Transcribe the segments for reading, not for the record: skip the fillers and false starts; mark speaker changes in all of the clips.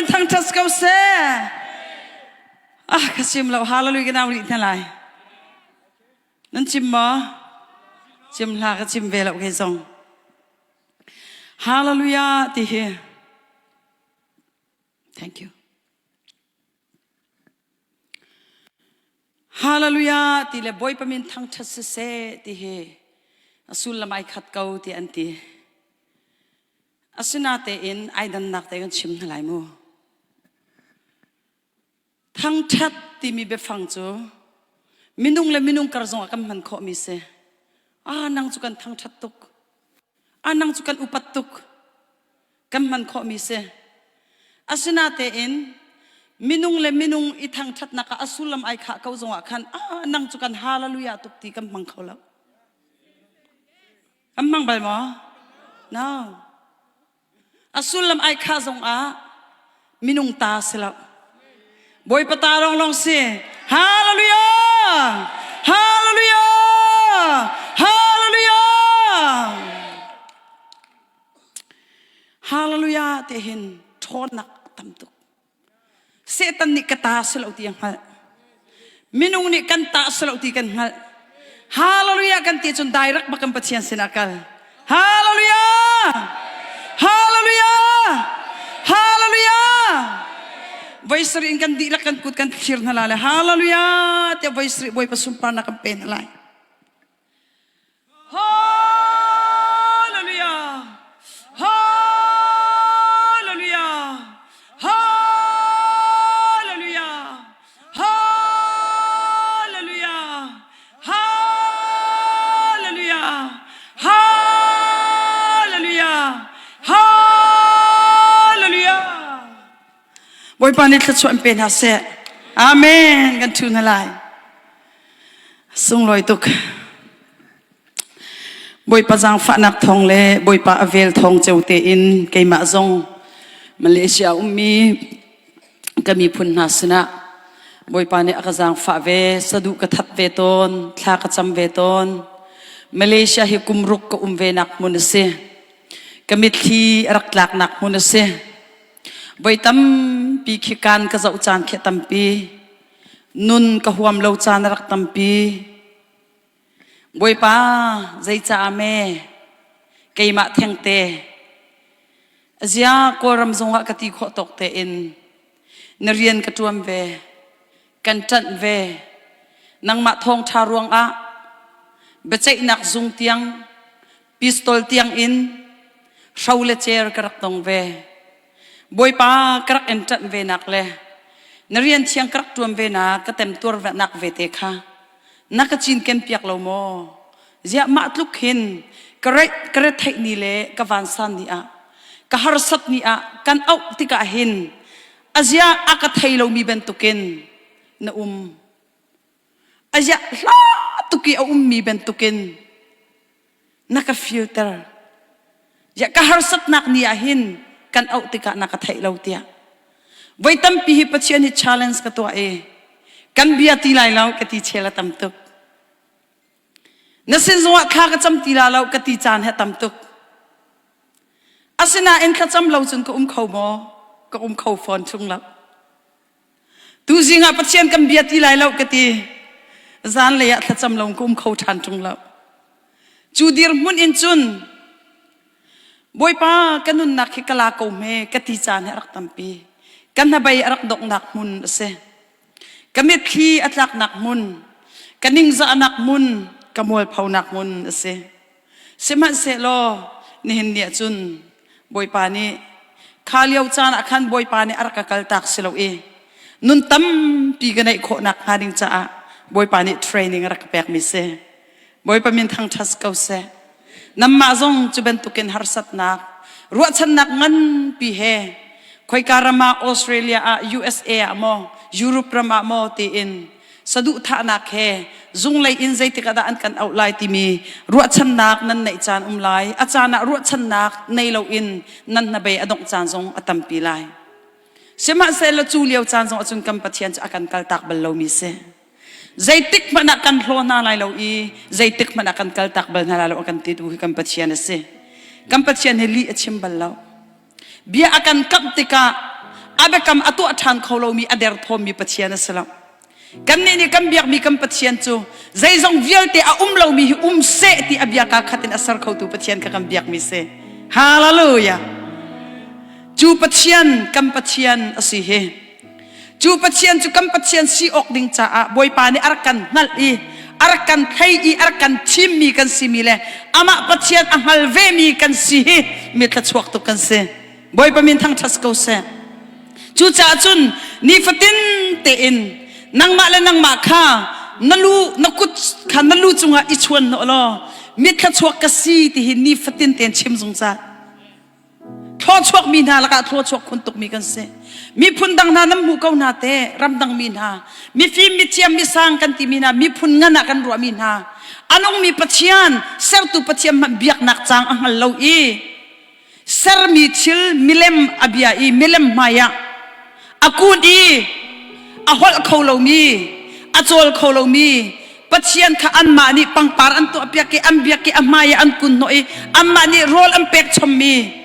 Speaker 1: min thangṭhat ko seh. Ah, ka sim lo. Hallelujah ka nau rih hna lai. Nan chim maw? Chim hla ka chim ve lo kei zong. Hallelujah ti hi. Thank you. Hallelujah ti le Bawipa min thangṭhat siseh ti hi a sullam ai khat ko ti an ti. Asinatein ai dannak te kan chim hna lai mu. Thangṭhat timi biafang cu minung le minung kar zongah kan hman khawhmi si. Ah, nang cu kan thangṭhat tuk. Ah, nang cu kan upat tuk. Kan hman khawhmi si. Asinatein minung le minung i thangṭhatnak ah a sullam ai khah ko zongah khan ah nang cu kan hallelujah tuk ti kan hmang kho lo. Kan hmang bal maw? No. A sullam ai khah zongah minung ta si lo. Bawipa ta lawnglawng si. Hallelujah! Hallelujah! Hallelujah! Hallelujah ti hin ṭhawnnak a tam tuk. Satan nih ka ta si lo ti a hngalh. Minung nih kan ta si lo ti kan hngalh. Hallelujah kan ti cun direct bak kan Pathian sinah kal. Hallelujah! Hallelujah! Hallelujah! Voi sarih in kan dihlak kan kut kan thlir hna lai le Hallelujah tiah voi sarih Bawipa sunparnak kan pe hna lai. Hallelujah! Hallelujah! Hallelujah! Hallelujah! Hallelujah! Hallelujah! Hallelujah! Bawipa nih thluachuah in pe hna seh. Amen. Kan ṭhu hna lai. Sunglawi tuk. Bawipa zaangfahnak thawng le Bawipa a vel thawng ceu tein keimah zong Malaysia ummi ka miphun hna sinah Bawipa nih a ka zaangfah ve, saduh ka that ve tawn, thla ka cam ve tawn. Malaysia hi kum ruk ka um ve nak hmun a si. Ka mitthli a rak tlaknak hmun a si. Voi tampi khi kaan ka zoh caan khi a tampi. Nun ka huam lo caan a rak tampi. Bawipa, zeicah me keimah thengte azia Kawlram zongah ka ti khawh tawk tein na rian ka ṭuan ve, kan ṭanh ve. Nangmah thawngṭha ruangah biaceihnak zung tiang pistol tiang in hro le cer ka rak tong ve. Bawipa ka rak in ṭanh ve nak le na rian thiang ka rak ṭuan ve nak ka temtuar nak ve te kha na ka cinken piak lo maw? Ziah mah tluk hin ka ka retheih ni le ka vansan ni ah ka harsat ni ah kan auh tikah hin azia a ka thei lomi bantukin na um. Aziah hla tuk i a ummi bantukin na ka filter. Ya ka harsatnak ni ah hin kan auh tikah na ka theih lo tiah. Voi tampi hi Pathian hi challenge ka tuah i kan bia ti lai lo ka ti chel a tam tuk. Na sin zongah thla ka cam ti la lo ka ti caan he tam tuk. Asinain thlacam lo cun ka um kho maw? Ka um kho fawn chung lo. Tuzing ah Pathian kan bia ti lai lo ka ti. Zanlei ah thlacam lo ka um kho ṭhan ṭung lo. Cu dirhmun in cun Bawipa ka nunnak hi ka la ko hme ka ti caan hi a rak tampi. Ka hnabei a rak donghnak hmun a si. Ka mitthli a tlaknak hmun, ka ningzahnak hmun, ka mualphonak hmun a si. Sihmanhsehlaw nihin ni ah cun Bawipa nih kha lio caan ah khan Bawipa nih a rak ka kaltak si lo i nun tampi ka neih khawhnak hnga ding caah Bawipa nih training a rak ka pekmi si. Bawipa min thangṭhat ko seh. Nanmah zong cu bantukin harsatnak, ruahchannak nganpi he khoika ram ah Australia ah USA ah maw Europe ram ah maw tiin saduhthahnak he zunglei in zeitik ah dah an kan auh lai timi ruahchannak nan neih caan um lai. A caan ah ruahchannak nei loin nan hnabei a dongh caan zong a tampi lai. Sihmanhsehlaw cu lio caan zong ahcun kan Pathian cu a kan kaltak bal lomi si. Zeitik hmanh ah kan hlaw hna lai lo i zeitik hmanh ah kan kaltak bal hna lai lo a kan ti tu hi kan Pathian a si. Kan Pathian hi lih a chim bal lo. Bia a kan kamh tikah A biakam a tuah ṭhan kho lomi a derthawmmi Pathian a si lo. Kannih nih kan biakmi kan Pathian cu zeizong vialte a um lomi hi um seh ti a bia kaa khat in a ser khotu Pathian kha kan biakmi si. Hallelujah! Cu Pathian kan Pathian a si hi. Cu Pathian cu kan Pathian si awk ding caah Bawipa nih a rak kan hngalh i a rak kan thei i a rak kan thimmi kan simi le amah Pathian a hngal vemi kan si hi mi thluachuak tuk kan si. Bawipa min thangṭhat ko seh. Cucaah cun nifatin tein nangmah le nangmah kha na lu na kut kha na lu cungah i chuan hnawh law mitthla ka si ti hi nifatin tein chim zungzal. Thluachuak mi hna lakah thluachuak khun tukmi kan si. Miphun dang hna nan hmuh ko hna te, ramdang mi hna, mifim, mithiam, misang kan timi hna, miphun ngan ah kan ruahmi hna, a nungmi Pathian, sertu Pathian hmanh biaknak caang a hngal lo i sermi thil milem a bia i milem hmaiah a kun i a holh kho lomi a cawl kho lomi Pathian kha anmah nih pangpar an tuahpiak i an biak i a hmai ah an kun hnawh i anmah nih rawl an pek chommi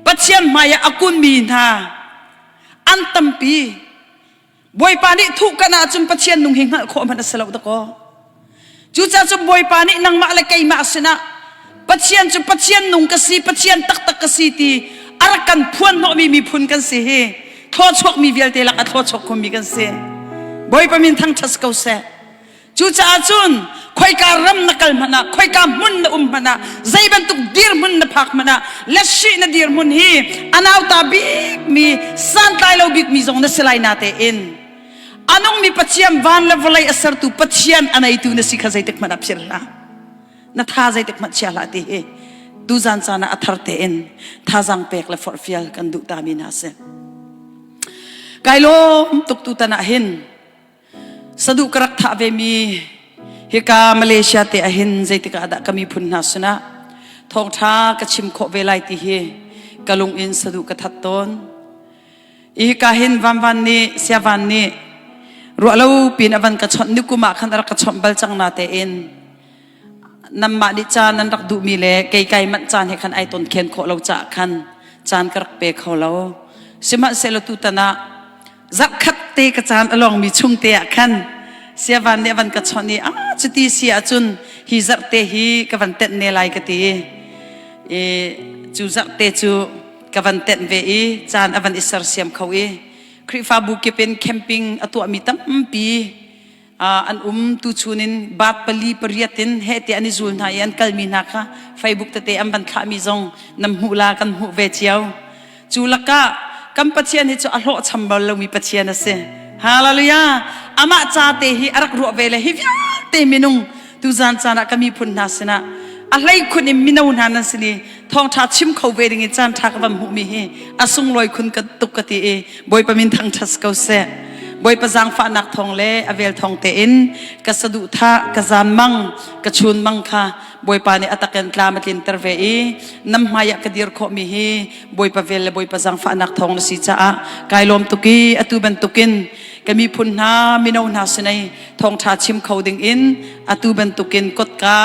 Speaker 1: Pathian hmai ah a kunmi hna an tampi. Bawipa nih thuh kan ahcun Pathian nung hi hngalh khawh hmanh a si lo dakaw. Cucaah cun Bawipa nih nangmah le keimah sinah Pathian cu Pathian nung ka si, Pathian taktak ka si ti a rak kan phuan hnawhmi miphun kan si hi thluachuakmi vialte lak a thluachuak khunmi kan si. Bawipa min thangṭhat ko seh. Cucaah cun khoika ram na kal hmanh ah, khoika hmun na um hmanh ah, zei bantuk dirhmun na phak hmanh ah, lashih na dirhmun hi a nauta bikmi, santlai lo bikmi zong na si lai na tein a nungmi Pathian van le vawlei a sertu Pathian a neitu na si kha zeitik hmanh ah philh hlah. Na tha zeitik hmanh chia hlah ti hi tuzan caan ah a thar tein thazaang pek le forhfial kan duh ta mi hna si. Kai lawm tuk tutan ah hin Saduh ka rak thah vemi hika Malaysia te ahhin zeitik ah dah ka miphun hna sinah thawngṭha ka chim khawh ve lai ti hi ka lung in saduh ka that tawn. Hika hin Vanvan nih Siavan nih ruahlo pin a van ka chawnh nikum ah khan a rak ka chawnh bal cang na tein nanmah nih caan nan rak duhmi le kei kai manh caan he khan ai ton khen khawh lo caah khan caan ka rak pe kho lo. Sihmanhsehlaw tutan ah zarhkhat te ka caan a lawngmi chung te ah khan siavan nih a van ka chawnh i ah cuti si ahcun hi zarh te hi ka van tenh ne lai ka ti i cu zarh te cu ka van tenh ve i caan a van i sersiam kho i Khrihfabu kip in camping a tuahmi tampi an um tuchun in bat pali pariat in heh tiah an i zul hna i an kalmi hna kha Facebook tete an van thlahmi zong nan hmuh la kan hmuh ve cio cu lakah kan Pathian hi cu a hlawhcham bal lomi Pathian a si hallelujah amah ca te hi a rak ruah ve le hi vialte minung tuzan caan ah ka miphun hna sinah a hleikhun in mino hna nan sin i thawngṭha chim kho ve ding in caan ṭha ka van hmuhmi hi a sunglawi khun ka tuk ka ti i Bawipa min thangṭhat ko seh. Bawipa zaangfahnak thawng le a vel thawng tein ka saduhthah, ka zanmang, ka chunmang kha Bawipa nih a takin tlam a tlinter ve i nam hmaiah ka dir khawhmi hi Bawipa vel le Bawipa zaangfahnak thawng na si caah kai lawm tuk i atu bantukin ka miphun hna mino hna sinai thawngṭha chim kho ding in atu bantukin kotka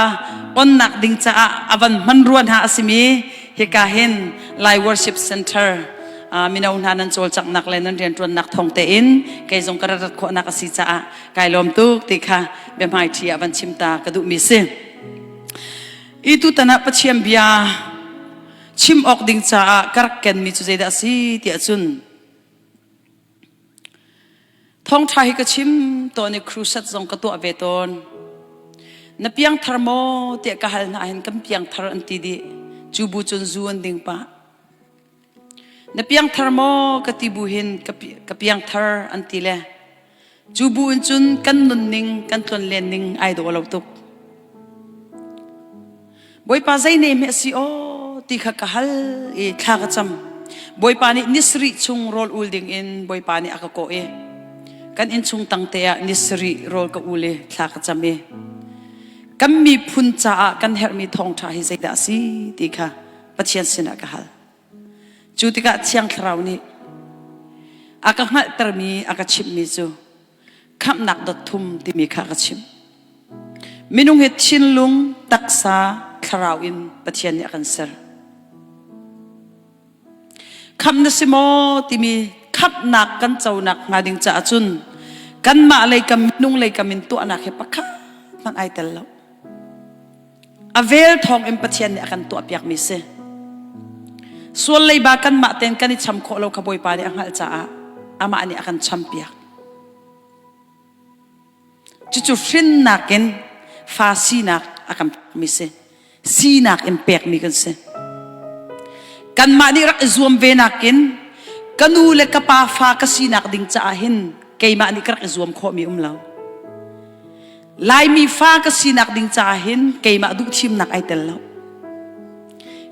Speaker 1: onnak ding caah a van hman rua hna a simi hika hin Lai Worship Center mino hna nan cawlcanghnak le nan rianṭuannak thawng tein kei zong ka rat khawhnak a si caah kai lawm tuk ti kha biahmaiṭhi ah van chim ta ka duhmi si. I tutan ah Pathian bia chim awk ding caah ka rak kenmi cu zeidah a si tiah cun Thawngṭha hi ka chim tawn i crusade zong ka tuah ve tawn. Na piangthar maw tiah ka hal hna hin kan piangthar an ti dih. Cu bu cun zu an ding pah. Na piangthar maw ka ti bu hin ka piangthar an ti le cu bu in cun kan nunning kan tlonlen ning ai dawh lo tuk. Bawipa zei ne hme a si aw ti kha ka hal i thla ka cam. Bawipa nih ni sarih chung rawl ul ding in Bawipa nih a ka kawh i kan innchung tang te ah ni sarih rawl ka ul i thla ka cam i kan miphun caah kan herhmi thawngṭha hi zeidah a si ti kha Pathian sinah ka hal. Cu tikah Thiang Thlarau nih a ka hngalhtermi a ka chimhmi cu khamhnak dot thum timi kha ka chimh. Minung hi thinlung, taksa, thlarau in Pathian nih a kan ser. Khamh na si maw timi khamh. Khamhnak kan conak hnga ding caah cun kanmah lei kam minung lei kam in tuahnak hi pakhat hmanh ai tel lo. A vel thawng in Pathian nih a kan tuahpiakmi si. Sual leiba kanmah tein kan i cham khawh lo kha Bawipa nih a hngalh caah amah nih a kan champiak. Cucu hrinnak in fa sinak a kan pekmi si. Sinak in pekmi kan si. Kanmah nih rak i zuam ve nakin ka nu le ka pa fa ka sinak ding caah hin keimah nih ka rak i zuam khawhmi um lo. Laimi fa ka sinak ding caah hin keimah duhthimnak ai tel lo.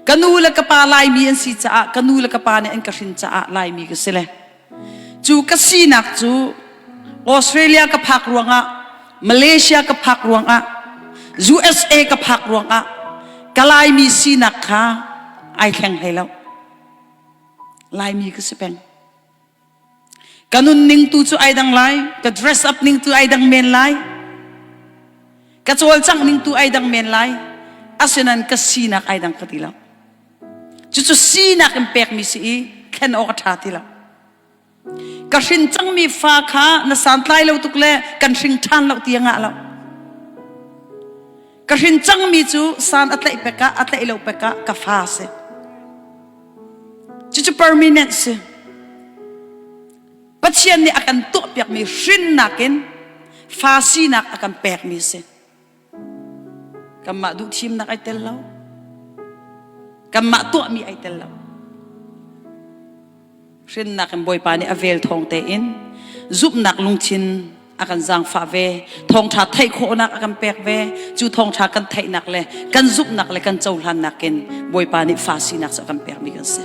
Speaker 1: Ka nu le ka pa Laimi an si caah ka nu le ka pa nih an ka hrin caah Laimi ka si le. Cu ka sinak cu Australia ka phak ruangah, Malaysia ka phak ruangah, USA ka phak ruangah ka Laimi sinak kha ai thleng hlei lo. Laimi ka si peng. Ka nunning tu cu ai dang lai, ka dress up ning tu ai dang men lai, ka cawlcangh ning tu ai dang men lai, asinain ka sinak ai dang ka ti lo. Cucu sinak in pekmi si i thlen awk a ṭha ti lo. Ka hrin cangmi fa kha na santlai lo tuk le kan hring ṭhan lo ti a ngah lo. Ka hrin cangmi cu san a tlaih pek ah a tlaih lo pek ah ka fa si. Cucu permanent si. Pathian nih a kan tuahpiakmi hrinnak in fa sinak a kan pekmi si. Kanmah duhthimnak ai tel lo. Kanmah tuahmi ai tel lo. Hrinnak in Bawipa nih a vel thawng tein zumhnak lungthin a kan zaangfah ve. Thawngṭha theih khawhnak a kan pek ve. Cu thawngṭha kan theihnak le kan zumhnak le kan cohlannak in Bawipa nih fa sinak cu a kan pekmi kan si.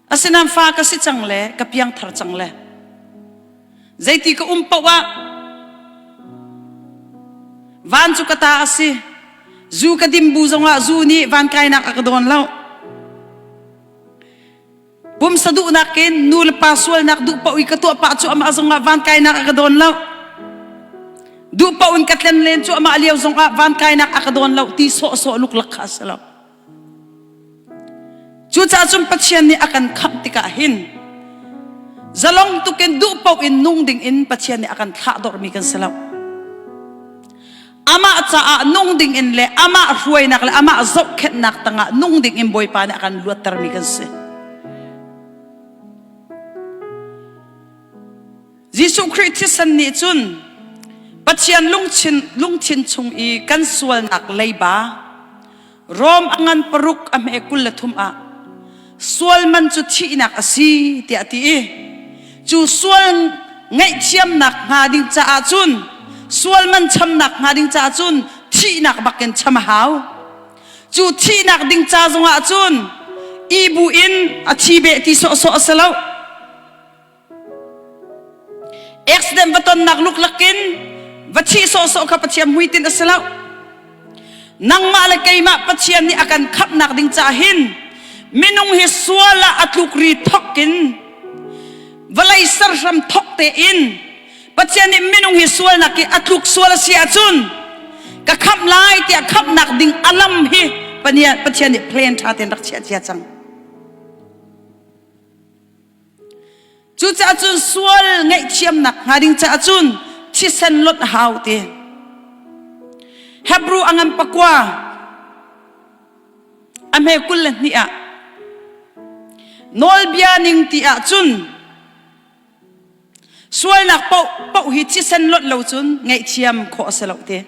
Speaker 1: Asinain fa ka si cang le ka piangthar cang le zeiti ka um paoh ah van cu ka ta a si zu ka dim bu zongah zu nih van kainak a ka dawn lo pumsa duhnak in nu le pa sualnak duh paoh i ka tuah pah cu amah zongah van kainak a ka dawn lo duh paoh in ka tlen len cu amah lio zongah van kainak a ka dawn lo ti sawhsawh luklak kha a si lo Cucaah cun Pathian nih a kan khamh tikah hin zalong tukin duh paoh in nung ding in Pathian nih a kan thlahdorhmi kan si lo. Amah caah nung ding in le amah hruainak le amah zohkhenhnak tangah nung ding in Bawipa nih a kan luattermi kan si. Jesuh Khrih thisen nih cun Pathian lungthin, lungthin chung i kan sualnak leiba Rom a ngan paruk a hme 23 ah sual man cu thihnak a si tiah a ti i cu sual ngaihthiamnak hnga ding caah cun sual man chamnak hnga ding caah cun thihnak bakin cham a hau. Cu thihnak ding ca zongah cun i bu in a thi beh ti sawhsawh a si lo. Accident va tonnak luklak in va thih sawhsawh kha Pathian hmuitinh a si lo. Nangmah le keimah Pathian nih a kan khamhnak ding caah hin minung hi sual ah a tlukri thok in vawlei serhram thok tein Pathian nih minung hi sualnak hi a tluk sual a si ahcun ka khamh lai tiah khamhnak ding a lam hi Pathian nih plan ṭha tein rak chiah cia cang. Cucaah cun sual ngaihthiamnak hnga ding caah cun thisen lonh a hau ti. Hebrew a ngan pakua a hme 22 ah nawlbia ning ti ah cun sualnak paoh paoh hi thisen lonh lo cun ngaihthiam khawh a si lo ti.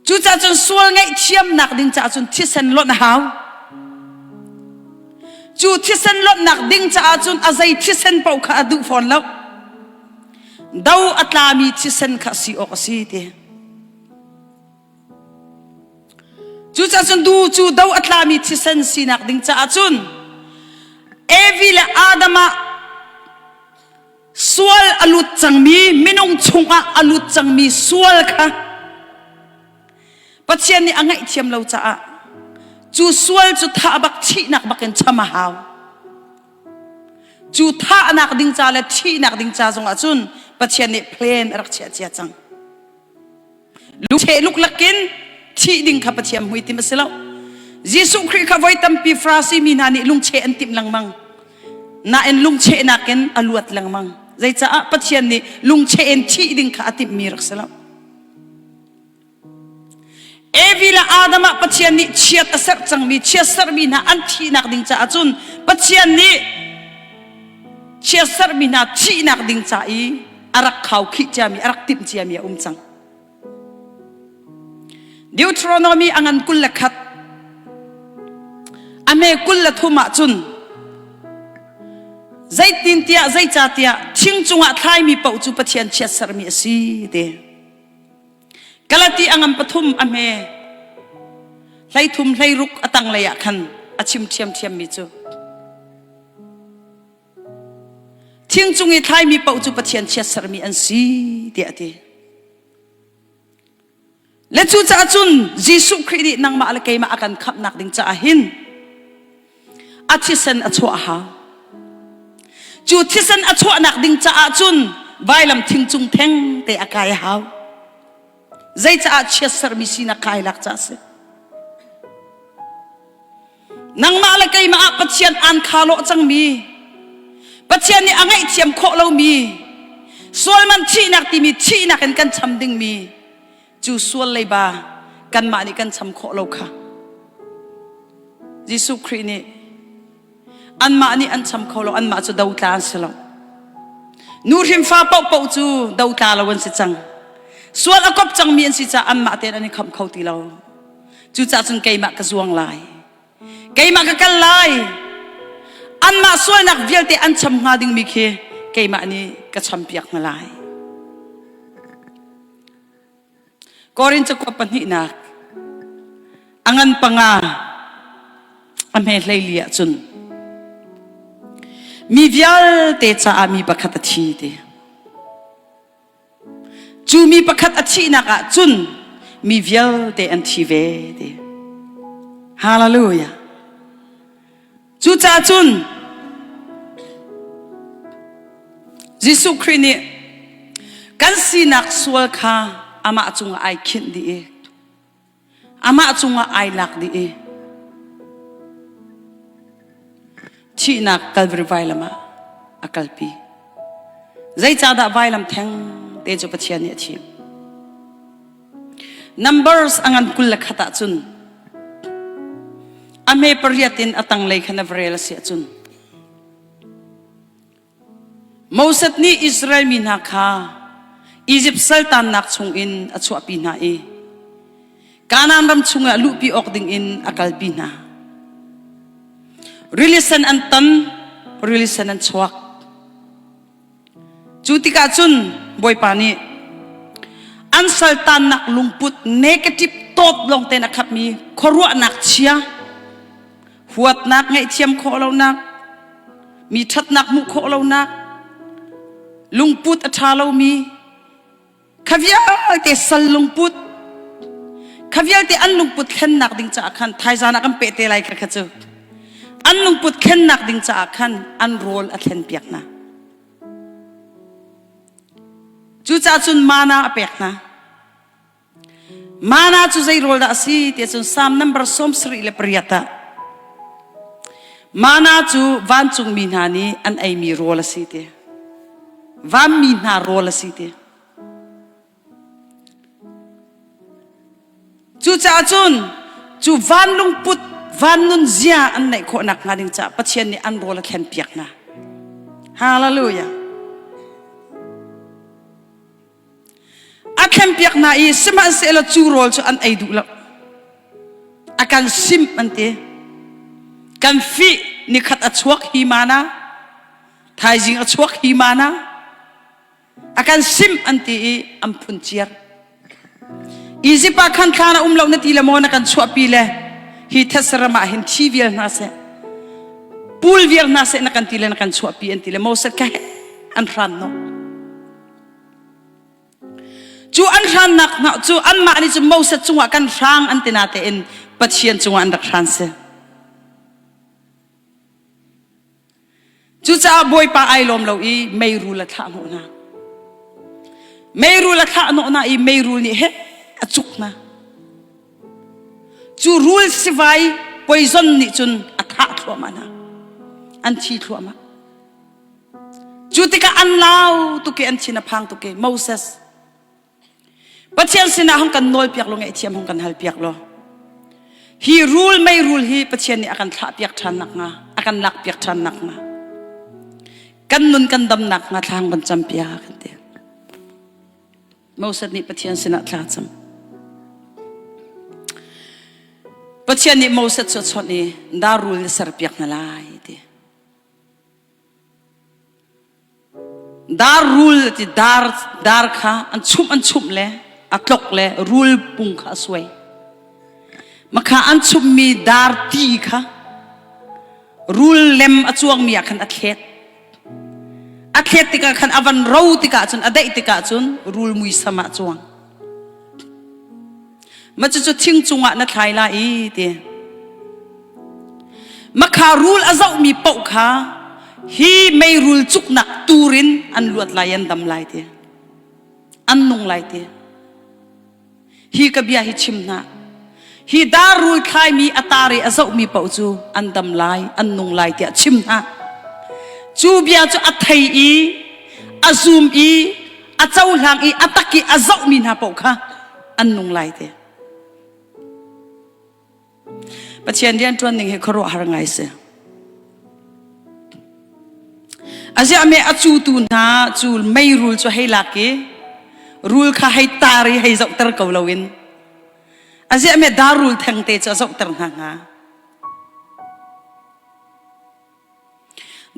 Speaker 1: Cucaah cun sual ngaihthiamnak ding caah cun thisen lonh a hau. Cu thisen lonhnak ding caah cun a zei thisen paoh kha a duh fawn lo. Do a tlami thisen kha si awk a si ti. Cucaah cun du cu do a tlami thisen sinak ding caah cun Evi le Adam ah Sual a lut cangmi minung chungah a lut cangmi sual kha Pathian nih a ngaihthiam lo caah cu sual cu thah bak thihnak bakin cham a hau. Cu thahnak ding ca le thihnak ding ca zongah cun Pathian nih plan a rak chiah cia cang. Lungcheh luklak in thih ding kha Pathian hmuitim a si lo. Jesuh Khrih kha voi tampi Farasi mi hna nih lungcheh an timh lengmang. Nain lungchehnak in a luat lengmang. Zeicaah Pathian nih lungcheh in thih ding kha a timhmi rak si lo. Evi le Adam ah Pathian nih chiat a serh cangmi, chiat serhmi hna an thihnak ding caah cun Pathian nih chiat serhmi hna thihnak ding ca i a rak khaukhih ciami, a rak timh ciami a um cang. Deuteronomy a ngan 21 a hme 23 ah cun zeitintiah zeicatiah thing cungah thlaimi paoh cu Pathian chiatsermi a si ti. Galati a ngan pathum a hme 13 hleiruk a tanglei ah khan a chim ṭhiamṭhiammi cu thing cung i thlaimi paoh cu Pathian chiatsermi an si tiah a ti. Le cucaah cun Jesuh Khrih nih nangmah le keimah a kan khamhnak ding caah hin a thisen a chuah a hau. Cu thisen a chuahnak ding caah cun vailam thing cung theng te a kai a hau. Zeicaah chiatsermi sinak kai lak ca a si. Nangmah le keimah ah Pathian aan kha lawh cangmi, Pathian nih a ngaihthiam khawh lomi, sualman thihnak timi thihnak in kan cham dingmi cu sual leiba kanmah nih kan cham khawh lo kha Jesuh Khrih nih anmah nih an cham kho lo anmah cu dotla an si lo nu hrim fa paohpaoh cu dotla lo an si cang sual a kop cangmi an si caah anmah tein an i khamh kho ti lo Cucaah cun keimah ka zuang lai. Keimah ka kal lai. Anmah sualnak vialte an cham hnga dingmi khi keimah nih ka champiak hna lai. Korin cakuat pahnihnak a ngan panga a hme hleili ah cun mi vialte caah mi pakhat a thi ti. Cu mi pakhat a thihnak ah cun mi vialte an thi ve ti. Hallelujah. Cucaah cun Jesuh Khrih nih kan sinak sual kha amah cungah ai khinh dih i Amah cungah ai lak dih i thihnak Calvary vailam ah a kalpi. Zeicahdah vailam theng te cu Pathian nih a thim? Numbers a ngan 21 ah cun a hme pariat in a tanglei khan a va rel a si ahcun Moses nih Israel mi hna kha Izipt saltannak chungin a chuahpi hna i Kanaan ram chungah luhpi awk dingin a kalpi hna. Rili sen an tan, rili sen an chuak. Cu tikah cun Bawipa nih an saltannak lungput negative thought lawng tein a khatmi khuaruahnak chia huatnak ngaihthiam khawh lonak mi ṭhatnak hmuh khawh lonak lungput a ṭha lomi kha vialte sal lungput kha vialte an lungput thlennak ding caah khan thaizan ah kan peh te lai kha kha cu an lungput thlennak ding caah khan an rawl a thlen piak hna cucaah cun mana a pek hna Mana cu zei rawl dah a si ti cun Psalm number 78 ah Mana cu vancungmi hna nih an eimi rawl a si ti. Vanmi hna rawl a si ti. Cucaah cun cu van lungput van nun zia an neih khawh nak hnga ding caah Pathian nih an rawl a thlen piak hna. Hallelujah. A thlenpiak hna i sihmanhsehlaw cu rawl cu an ei duh lo. A kan simh an ti. Kan fih nikhat a chuak hi mana, thaizing a chuak hi mana. A kan simh an ti i an phun ciar. Izipt ah khan thlan a um lo na ti le maw na kan chuahpi le hi thetse ram ah hin thi vial hna seh pul vial hna seh na kan ti le na kan chuahpi an ti le Moses kha an hran no. Cu an hrannak hna cu anmah nih cun Moses cungah kan hrang an ti natein Pathian cungah an rak hran si. Cucaah Bawipa ai lawm lo i meirul a thlah hnawh hna. Meirul a thlah hnawh hna i meirul nih he a cuk hna. Cu rul sivai. Poison nih cun a thah thluahmah hna. An thi thluahmah. Cu tikah an lau tuk i an thin a phang tuk i Moses Pathian sinah hung kan nawlpiak law ngaihthiam hung kan halpiak law hi rul mei rul hi Pathian nih a kan thlahpiak ṭhan nakhnga a kan lakpiak ṭhan nakhnga kan nun kan dam nakhnga thla hung kan campiak kan ti. Moses nih Pathian sinah thla a cam. Pathian nih Moses cu a chawnh i dar rul na serpiak hna lai ti. Dar rul ti dar dar kha an chumh an chumh le a tlok le rul pung kha a suai. Makha an chumhmi dar ti kha rul lem a cuangmi ah khan a thlet. A thlet tikah khan a van ro tikah cun a daih tikah cun rul muisam ah cuang. Ma cucu thing cungah na thlai lai i ti. Makha rul a zohmi paoh kha hi meirul cuknak turin an luat lai an dam lai ti. An nung lai ti. Hi ka bia hi chim hna. Hi dar rul thlaimi a tar i a zohmi paoh cu an dam lai, an nung lai tiah chim hna. Cu bia cu a thei i a zum i a cohlang i a tak i a zohmi hna paoh kha an nung lai ti. Pathian rianṭuan ning hi khuaruahhar ngai si. Aziah me a cutu hna cu meirul cu hei lak i rul kha hei tar i hei zohter ko loin aziah me dar rul thengte cu a zohter hna hnga.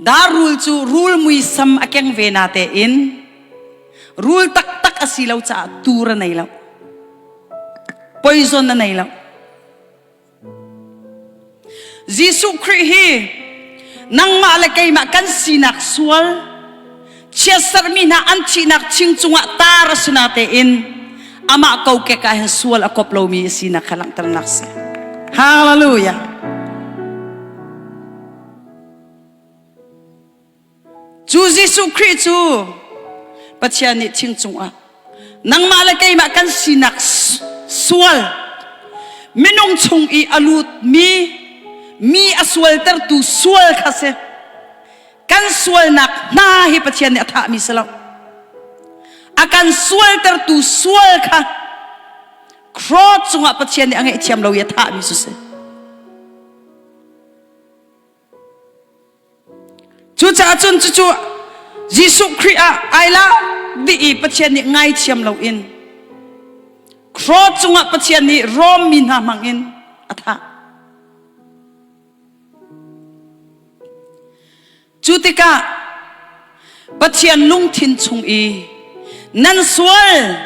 Speaker 1: Dar rul cu rul muisam a keng ve na tein rul taktak a si lo caah tur a nei lo. Poison a nei lo. Jesuh Khrih hi nangmah le keimah kan sinak sual chiatserhmi hna an thihnak thing cungah tar a si na tein amah kokek ah hin sual a kop lomi a sinak kha langhternak si. Hallelujah. Cu Jesuh Khrih cu Pathian nih thing cungah nangmah le keimah kan sinak sual minung chung i a lutmi mi a sualtertu sual kha si. Kan sualnak hna hi Pathian nih a thahmi si lo. A kan sualtertu sual kha cross cungah Pathian nih a ngaihthiam lo i a thahmi cu si. Cucaah cun cucu Jesuh Khrih ah ai lak dih i Pathian nih ngaithiam loin cross cungah Pathian nih Rom mi hna hmangin a thah. Cu tikah Pathian lungthin chung i nan sual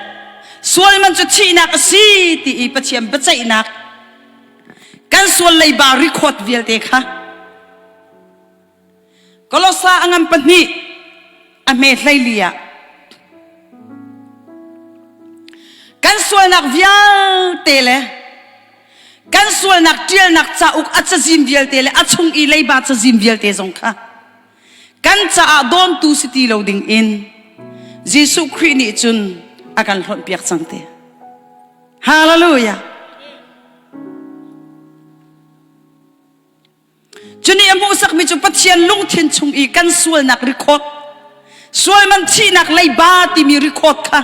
Speaker 1: sual man cu thihnak a si ti i Pathian biaceihnak kan sual leiba record vialte kha Kolosa a ngan pahnih a hme hleili ah kan sualnak vialte le kan sualnak ṭialnak cauk a cazin vialte le a chung i leiba cazin vialte zong kha kan caah dawntu si ti lo ding in Jesuh Khrih nih cun a kan hlonhpiak cang te. Hallelujah. Cunih a hmuhsakmi cu Pathian lungthin chung i kan sualnak record, sualman thihnak leiba timi record kha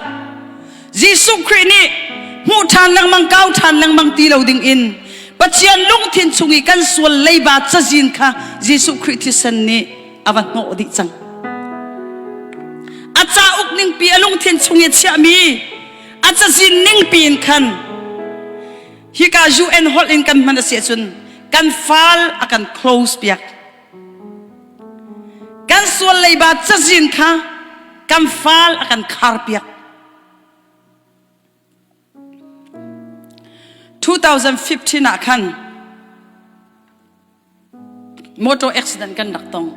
Speaker 1: Jesuh Khrih nih hmuh ṭhan lengmang, kau ṭhan lengmang ti lo ding in Pathian lungthin chung i kan sual leiba cazin kha Jesuh Khrih thisen nih a va hnawh dih cang. A cauk ningpi a lungthin chung i a chiahmi a cazin ningpi in khan Hika UN holh in kan hman a si ahcun kan fal a kan close piak. Kan sual leiba cazin kha kan fal a kan khar piak. 2015 ah khan motor accident kan rak tong.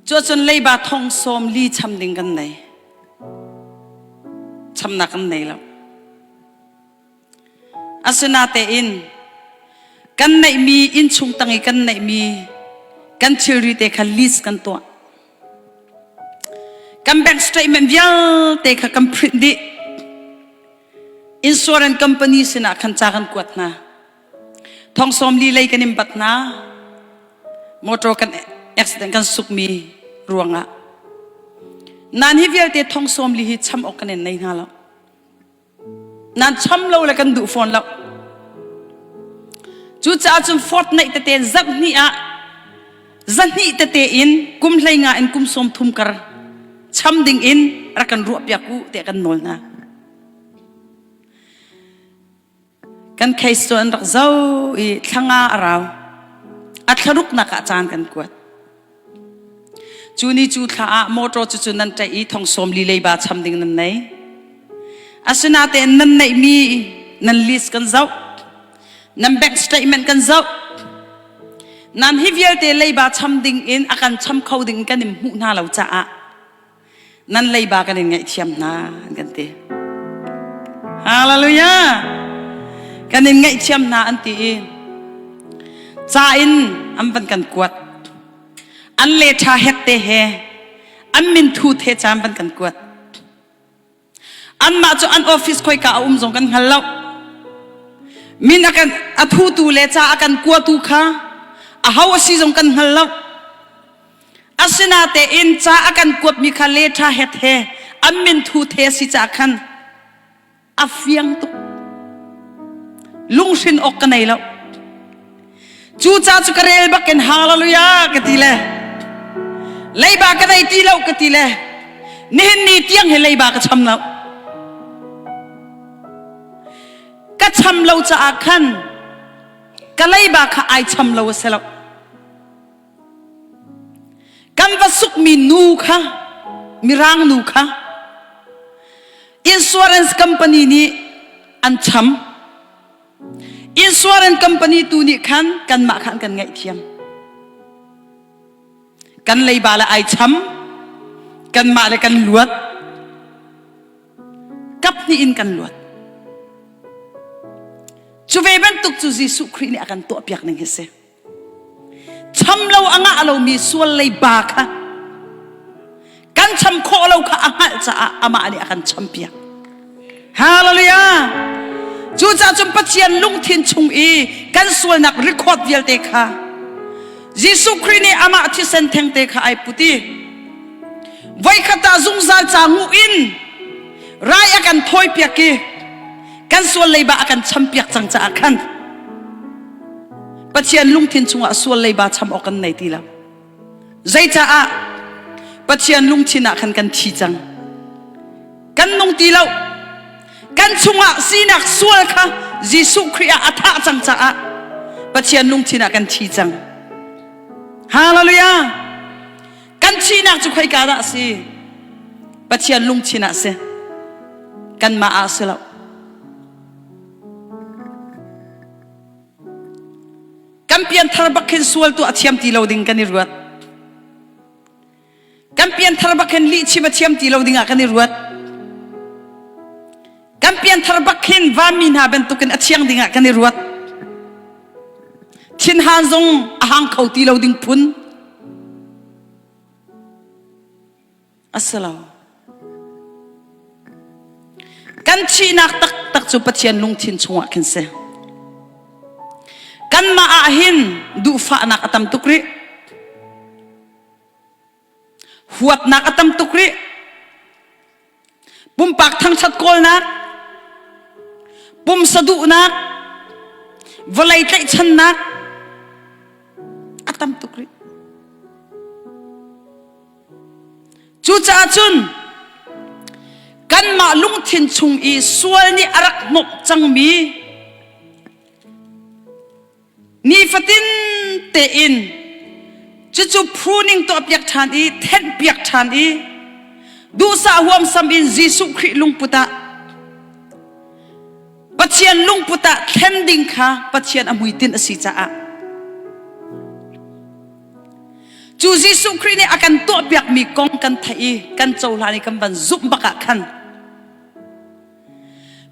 Speaker 1: Cuacun leiba thong sawm li cham ding kan nei. Chamnak kan nei lo. Asinatein kan neihmi innchung tang i kan neihmi kan thilri te kha list kan tuah. Kan bank statement vialte kha kan print dih. Insurance company sinah khan ca kan kuat hna. Thong sawm li lei kan in bat hna. Motor kan accident kan sukmi ruangah. Nan hi vialte thong sawm li hi cham awk kan in nei hna lo. Nan cham lo le kan duh fawn lo. Cucaah cun fortnight tete zarh hnih ah zahnih tete in kum hlei nga in kum sawm thum kar cham ding in rak kan ruah piak u tiah kan nawl hna. Kan case cu an rak zo i thlanga a rau. A thlaruknak ah caan kan kuat. Cu ni cu thla ah motor cu cu nan ṭaih i thong sawm li leiba cham ding nan nei. Asinatein nan neihmi nan list kan zoh. Nan bank statement kan zoh. Nan hi vialte leiba cham ding in a kan cham kho ding kan in hmuh hna lo caah nan leiba kan in ngaihthiam hna an kan ti. Hallelujah! Kan in ngaihthiam hna an ti i ca in an van kan kuat. An le ṭha hek te he an min thu the caan van kan kuat. Anmah cu an office khoika a um zong kan hngal lo. Min a kan a thutu le ca a kan kuatu kha a ho a si zong kan hngal lo. Asinatein ca a kan kuatmi kha le ṭha het he an min thu the si ca khan a fiang tuk. Lunghrin awk ka nei lo. Cu ca cu ka rel bak in hallelujah ka ti le leiba ka nei ti lo ka ti le nihin ni tiang hi leiba ka cham lo. Ka cham lo caah khan ka leiba kha ai cham lo a si lo. Kan va sukmi nu kha mirang nu kha insurance company nih an cham. Insurance company tu nih khan kanmah khan kan ngaihthiam. Kan leiba le ai cham, kanmah le kan luat, kap hnih in kan luat. Cu ve bantuk cu Jesuh Khrih nih a kan tuahpiak ning hi si. Cham lo a ngah lomi sual leiba kha kan cham khawh lo kha a hngalh caah amah nih a kan champiak. Hallelujah! Cucaah cun Pathian lungthin chung i kan sualnak record vialte kha Jesuh Khrih nih amah thisen thengte kha ai put i voikhat ah zungzal ca nguh in rai a kan thawipiak i kan sual leiba a kan champiak cang caah khan Pathian lungthin chungah sual leiba cham awk kan nei ti lo. Zeicaah Pathian lungthin ah khan kan thi cang. Kan nung ti lo. Kan chungah sinak sual kha Jesuh Khrih ah a thah cang caah Pathian lungthin ah kan thi cang. Hallelujah! Kan thihnak cu khoika dah a si? Pathian lungthin ah si. Kanmah ah si lo. Kan pianthar bak khin sual tuah thiam ti lo ding kan i ruat. Kan pianthar bak khin lihchim a thiam ti lo ding ah kan i ruat. Kan pianthar bak khin vanmi hna bantukin a thiang ding ah kan i ruat. Thinhan zong a hang kho ti lo ding phun. A si lo. Kan thihnak taktak cu Pathian lungthin chungah khin si. Kanmah ah hin duhfahnak a tam tuk rih. Huatnak a tam tuk rih. Pumpak thangṭhat kawlnak, pumsa duhnak, vawlei tlaihchannak a tam tuk rih. Cucaah cun kanmah lungthin chung i sual nih a rak hnawh cangmi nifatin tein cucu pruning tuahpiak ṭhan i thenhpiak ṭhan i duhsah huamsam in Jesuh Khrih lungput ah Pathian lungput ah thlen ding kha Pathian a hmuitinh a si caah Cu Jesuh Khrih nih a kan tuahpiakmi kong kan theih i kan cohlan i kan van zumh bak ah khan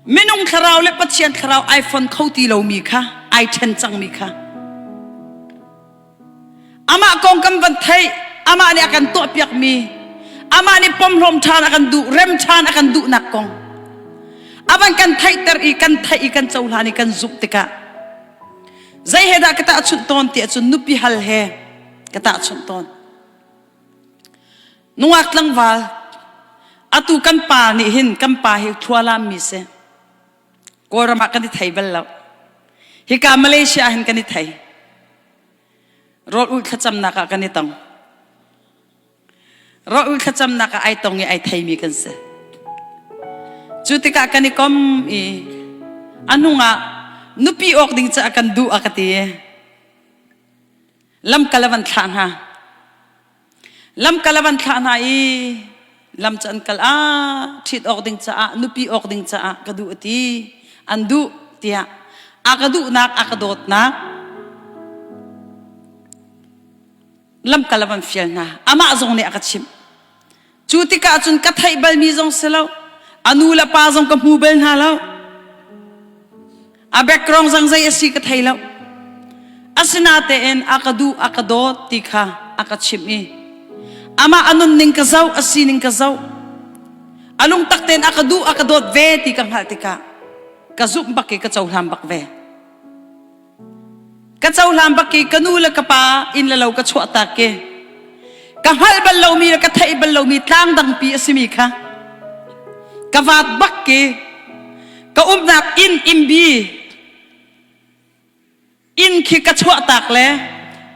Speaker 1: minung thlarau le Pathian thlarau ai fon kho ti lomi kha ai ṭhen cangmi kha amah kong kan van theih amah nih a kan tuahpiakmi amah nih pomhlawm ṭhan a kan duh rem ṭhan a kan duhnak kong a van kan theihter i kan theih i kan cohlan i kan zumh tikah. Zei he dah ka tahchunh tawn ti ahcun nupi hal he ka tahchunh tawn. Nungak tlangval atu kan pa nih hin kan pa hi thlualam mi si. Kawlram ah kan i thei bal lo. Hika Malaysia ah hin kan i thei. Rawl ulh thlacamnak ah kan i tong. Rawl ulh thlacamnak ah ai tong i ai theimi kan si. Cu tikah kan i kom i a hnung ah nupi awk ding caah kan duh a ka ti. Lamkal a van thlah hna. Lamkal a van thlah hna i lam cu an kal ah ṭhit awk ding caah nupi awk ding caah ka duh a ti. An duh tiah a ka duhnak a ka dawtnak lamkal a van fial hna. Amah zong nih a ka chimh. Cu tikah cun ka theih balmi zong si lo. A nu le pa zong ka hmu bal hna lo. A background zong zei a si ka thei lo. Asinatein a ka duh, a ka dawt ti kha a ka chimh i amah a nunning ka zoh, a sining ka zoh. A lungtak tein a ka duh, a ka dawt ve ti ka hngalh tikah ka zumh bak i ka cohlan bak ve. Ka cohlan bak i ka nu le ka pa inn le lo ka chuahtak i ka hngalh bal lomi le ka theih bal lomi tlang dangpi a simi kha ka vaat bak i ka umnak inn imbi inn khi ka chuahtak le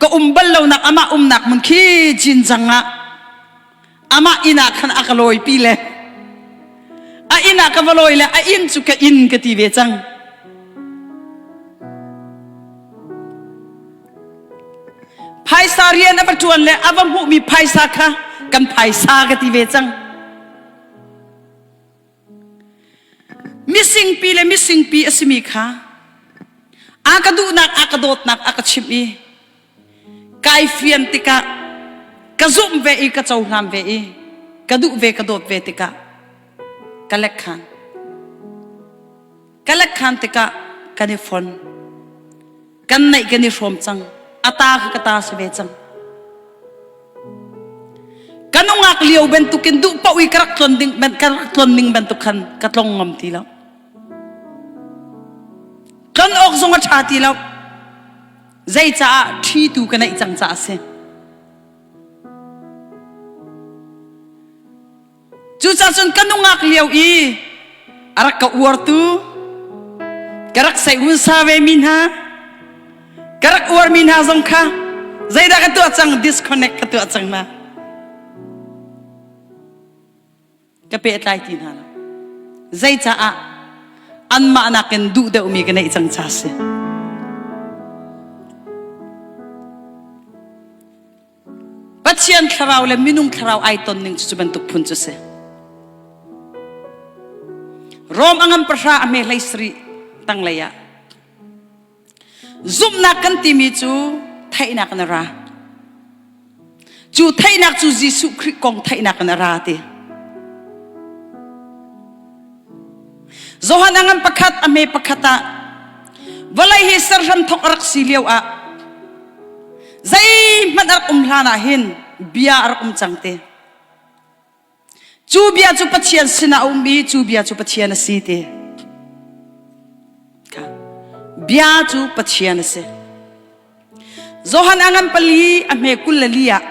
Speaker 1: ka um bal lonak amah umnak hmun khi Jinjang ah amah inn ah khan a ka lawipi le a inn ah ka va lawi le a inn cu ka inn ka ti ve cang. Phaisa rian a va ṭuan le a va hmuhmi phaisa kha kan phaisa ka ti ve cang. Misingpi le misingpi a simi kha a ka duhnak a ka dawtnak a ka chimh i kai fian tikah ka zumh ve i ka cohlan ve i ka duh ve ka dawt ve tikah ka lek khan ka lek khan tikah kan i fon kan neih kan i hrawm cang a ta kha ka ta si ve cang ka nungak lio bantukin duh paoh i ka rak tlon ding ka rak tlon ning bantuk khan ka tlong ngam ti lo tlon awk zong a ṭha ti lo Zeicaah ṭhitu ka neih cang caah a si. Cucaah cun ka nungak lio i a rak ka uartu, ka rak seihunsa ve mi hna, ka rak uarmi hna zong kha zeidah ka tuah cang disconnect ka tuah cang hna. Ka pehtlai ti hna lo. Zeicaah anmah nakin duh deuhmi ka neih cang ca si. Pathian thlarau le minung thlarau ai ton ning cu cu bantuk phun cu si. Rom a ngan pahra a hme hlei sarih tanglei ah Zumhnak kan timi cu theihnak in a ra. Cu theihnak cu Jesuh Khrih kong theihnak in a ra ti. Johan a ngan pakhat a hme pakhat ah vawlei hi serhram thok a rak si lio ah zeihmanh a rak um hlan ah hin bia a rak um cang te. Cu bia cu Pathian sinah a um i cu bia cu Pathian a si ti. Bia cu Pathian a si. Johan a ngan pali a hme 24 ah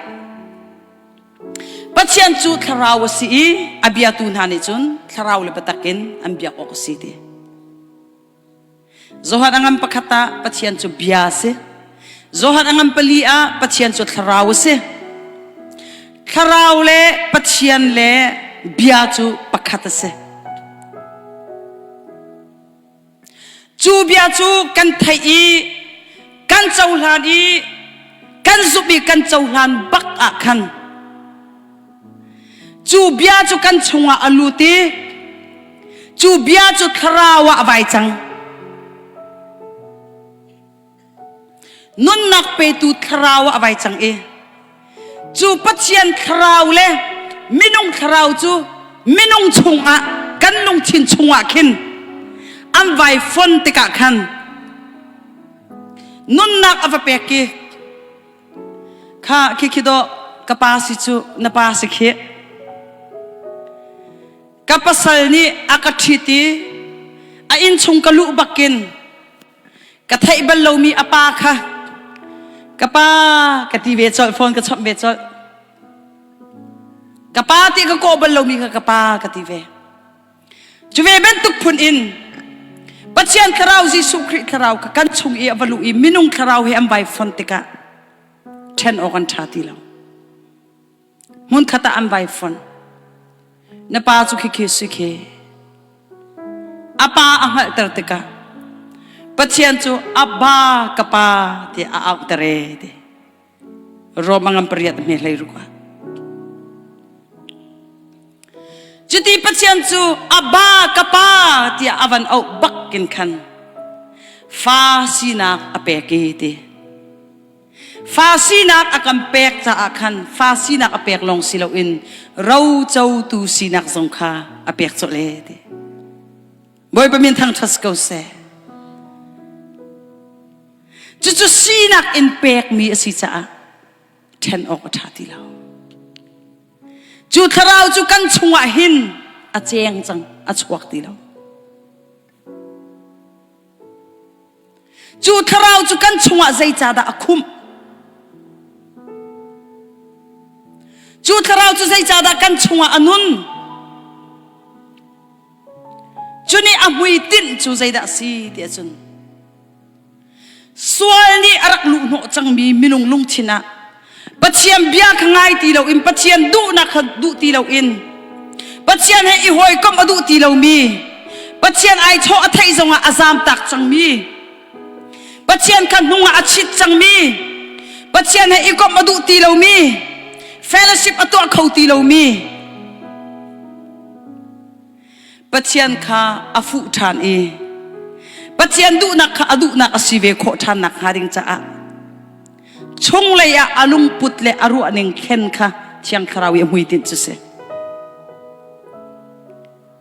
Speaker 1: Pathian cu thlarau a si i a biatu hna nih cun thlarau le biatak in an biak awk a si ti. Johan a ngan pakhat ah Pathian cu bia a si. Johan a ngan pali ah Pathian cu thlarau a si. Thlarau le Pathian le bia cu pakhat a si. Cu bia cu kan theih i kan cohlan i kan zumh i kan cohlan bak ah khan Cu bia cu kan chungah a lut i cu bia cu thlarau ah a vai cang. Nunnak petu thlarau ah a vai cang i cu Pathian thlarau le minung thlarau cu minung chungah kan lungthin chungah khin an vai fon tikah khan nunnak a va pek i Kha khi khi dawh ka pa si cu na pa si khi. Ka pasal nih a ka ṭhit i a innchung ka luh bakin. Ka theih bal lomi a pa kha ka pa ka ti ve colh phone ka chawmh ve colh. Ka pa ti ka kawh bal lomi kha ka pa ka ti ve. Cu ve bantuk phun in Pathian thlarau Jesuh Khrih thlarau kha kan chung i a va luh i minung thlarau he an vai fon tikah ṭhen awk an ṭha ti lo. Hmunkhat ah an vai fon. Na pa cu khikhi si khi. A pa a hngalhter tikah Pathian cu Abba ka pa tiah a auhter e ti. Rom a ngam pariat hme hlei ruk ah. Cuti Pathian cu Abba ka pa tiah a van auh bak in khan fa sinak a pek i ti. Fa sinak a kan pek caah khan fa sinak a pek lawng si loin rocotu sinak zong kha a pek colh e ti. Bawipa min thangṭhat ko seh. Cucu sinak in pekmi a si caah ṭhen awk a ṭha ti lo. Cu thlarau cu kan chungah hin a cheng cang, a chuak ti lo. Cu thlarau cu kan chungah zeicahdah a khumh? Cu thlarau cu zeicahdah kan chungah a nun? Cu nih a hmuitinh cu zeidah a si ti ahcun sual nih a rak luhhnawh cangmi minung lungthin ah Pathian bia kha ngai ti loin Pathian duhnak kha duh ti loin Pathian he i hawikomh a duh ti lomi Pathian ai chawh a theih zongah a zamtak cangmi Pathian kha hnungah a chit cangmi Pathian he i komh a duh ti lomi fellowship a tuah kho ti lomi Pathian kha a fuh ṭhan i Pathian duhnak kha a duhnak a si ve khawh ṭhan nak hnga ding caah chunglei ah a lungput le a ruahning thlen kha Thiang Thlarau i a hmuitinh cu si.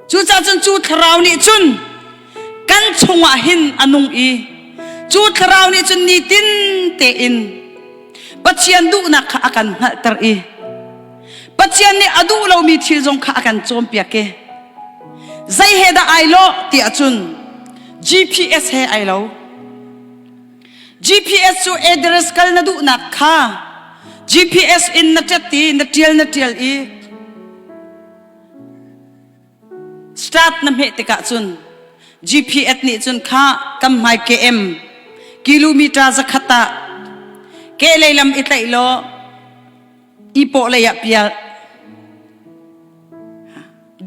Speaker 1: Cucaah cun cu Thlarau nih cun kan chungah hin a nung i cu Thlarau nih cun nitin tein Pathian duhnak kha a kan hngalhter i Pathian nih a duh lomi thil zong kha a kan cawnpiak i zei he dah ai lawh tiah cun GPS he ai lo. GPS cu address kal na duhnak kha GPS in na ṭet i na ṭial na ṭial i start na hmeh tikah cun GPS nih cun kha kam hmai KM kilometer zakhat ah kehlei lam i tlaih law ipawh lei ah pial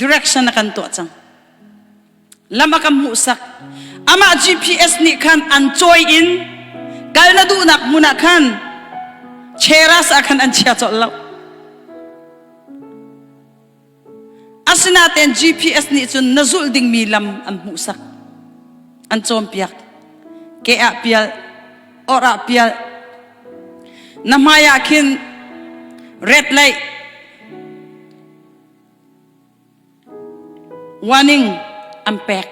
Speaker 1: direction a kan tuah cang. Lam a kan hmuhsak. Amah GPS nih khan an cawi in kal na duhnak hmun ah khan cheras ah khan an chia colh lo. Asinain GPS nih cun na zulh dingmi lam an hmuhsak. An cawnpiak. Ke ah pial, or ah pial. Na hmai ah khin red light Warning an pek.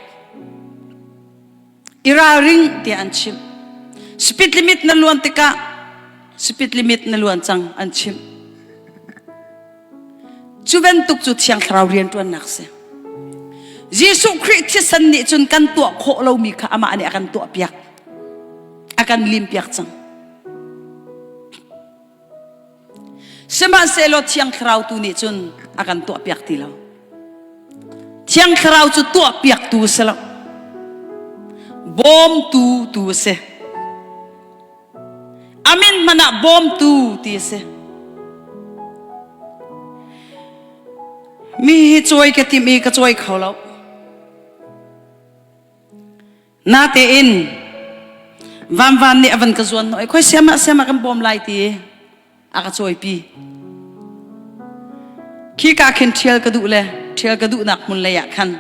Speaker 1: I ralring tiah an chimh. Speed limit na luan tikah speed limit na luan cang an chimh. Cu bantuk cu Thiang Thlarau rianṭuannak si. Jesuh Khrih thisen nih cun kan tuah khawh lomi kha amah nih a kan tuahpiak. A kan limpiak cang. Sihmanhsehlaw Thiang Thlarau tu nih cun a kan tuahpiak ti lo. Thiang Thlarau cu tuahpiaktu a si lo. Bawmtu tu a si. A min hmanh ah bawmtu ti a si. Mi hi cawi ka tim i ka cawi kho lo. Natein vanvan nih a van ka zuan hnawh i khoi siamah siamah kan bawm lai ti a ka cawipi. Khi ka khin ṭhial ka duh le ṭhial ka duhnak hmun lei ah khan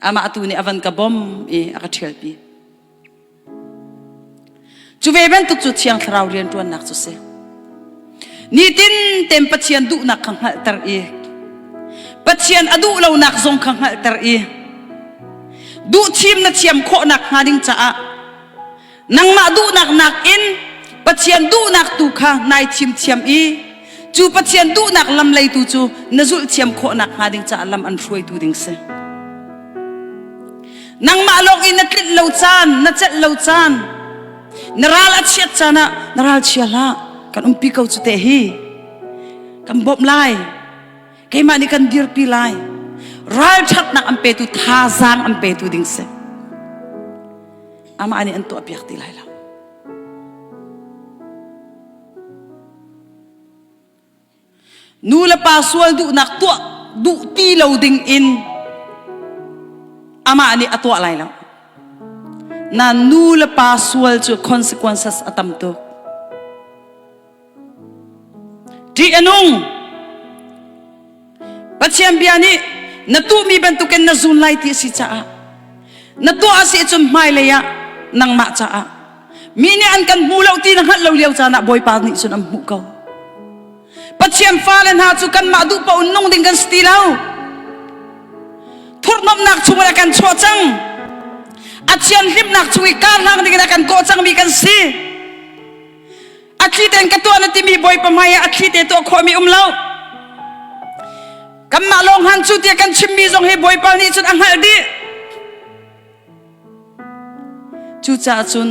Speaker 1: amah tu nih a van ka bawm i a ka ṭhialpi. Cu ve bantuk cu Thiang Thlarau rianṭuannak cu si. Nitin ten Pathian duhnak kha hngalhter i Pathian a duh lonak zong kha hngalhter i duhthim na thiam khawhnak hnga ding caah nangmah duhnak nakin Pathian duhnak tu kha nai thim thiam i cu Pathian duhnak lam lei tu cu na zulh thiam khawhnak hnga ding caah lam an hruaitu ding si. Nangmah lawng i na tlinh lo caan, na celh lo caan, na ral a chiat caan ah na ral chia hlah. Kan umpi ko cu te hi. Kan bawmh lai. Keimah nih kan dirpi lai. Ralṭhatnak an petu, thazaang an petu ding si. Amah nih an tuahpiak ti lai lo. Nu le pa sual duhnak tuah duh ti lo ding in amah nih a tuah lai lo. Na nu le pa sual cu consequences a tam tuk. Ṭih a nung. Pathian bia nih na tuhmi bantukin na zun lai ti a si caah na tuah a si cun hmailei ah nangmah caah mi nih an kan hmu lo ti na hngalh lo lio caan ah Bawipa nih cun an hmuh ko. Pathian fale hna cu kanmah duh paoh in nung ding kan si ti lo. Thurhnomhnak chungin a kan chuah cang. A thianhlimnak chung i karhlang dingin a kan kawh cangmi kan si. A thli tein ka tuah na timi Bawipa hmai ah a thli te tuah khawhmi um lo. Kanmah lawng han cu tiah kan chimmi zong hi Bawipa nih cun a hngalh dih. Cucaah cun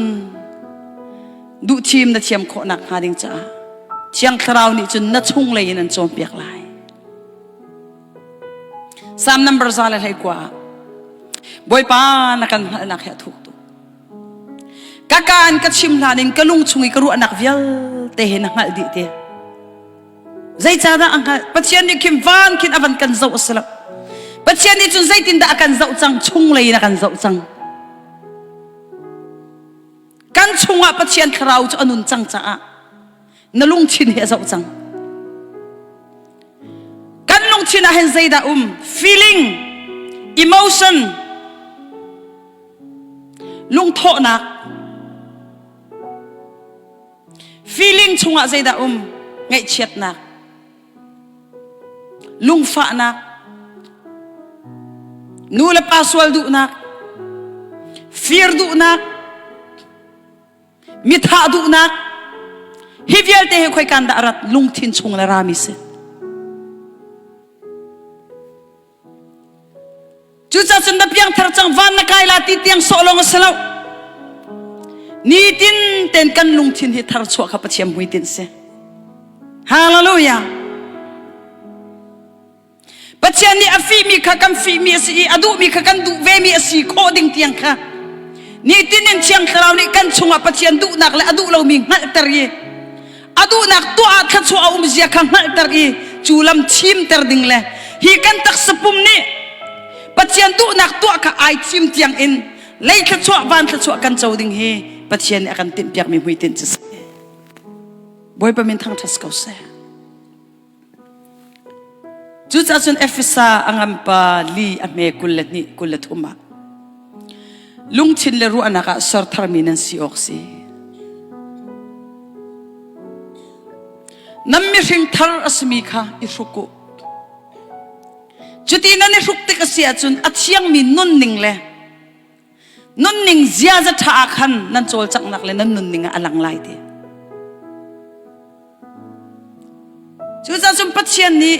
Speaker 1: duhthim na thiam khawhnak hnga ding caah Thiang Thlarau nih cun na chunglei in an cawnpiak lai. Psalm number 121 ah Bawipa na kan hngalhnak hi a thuk tuk. Ka kaan ka chim hlan in ka lung chung i ka ruahnak vialte he na hngalh dih te. Zeicahdah a hngalh? Pathian nih khin van khin a van kan zoh a si lo. Pathian nih cun zeitindah a kan zoh cang? Chunglei in a kan zoh cang. Kan chungah Pathian thlarau cu a nun cang caah na lungthin hi a zoh cang. Kan lungthin ah hin zeidah um? Feeling, emotion, lungthawhnak feeling chungah zeidah um ngaihchiatnak lungfahnak nu le pa sual duhnak fir duhnak mithah duhnak hi vialte hi khoikan dah rat lungthin chung le rami si Cucaah cun na piangthar cang van na kai la ti tiang sawh lawng a si lo. Nitin ten kan lungthin hi thar chuah kha Pathian hmuitinh si. Hallelujah. Pathian nih a fihmi kha kan fihmi a si i a duhmi kha kan duh vemi a si khawh ding tiang kha nitin in Thiang Thlarau nih kan chungah Pathian duhnak le a duh lomi hngalhter i a duhnak tuah ah thluachuah a um zia kha hngalhter i cu lam thimter ding le hi kan taksa pum nih Pathian duhnak tuah kha ai thim tiang in lei thluachuah van thluachuah kan co ding hi Pathian nih a kan tinhpiakmi hmuitinh cu si. Bawipa min thangṭhat ko seh. Cucaah cun Efesa a nganpa li a hme 22 23 ah lungthin le ruahnak ah ser tharmi nan si awk si. Nan mihring thar a simi kha i hruk u. Cuti nan i hruk tik a si ahcun a thiangmi nunning le nunning ziaza ṭha ah khan nan cawlcanghnak le nan nunning ah a lang lai ti. Cucaah cun Pathian nih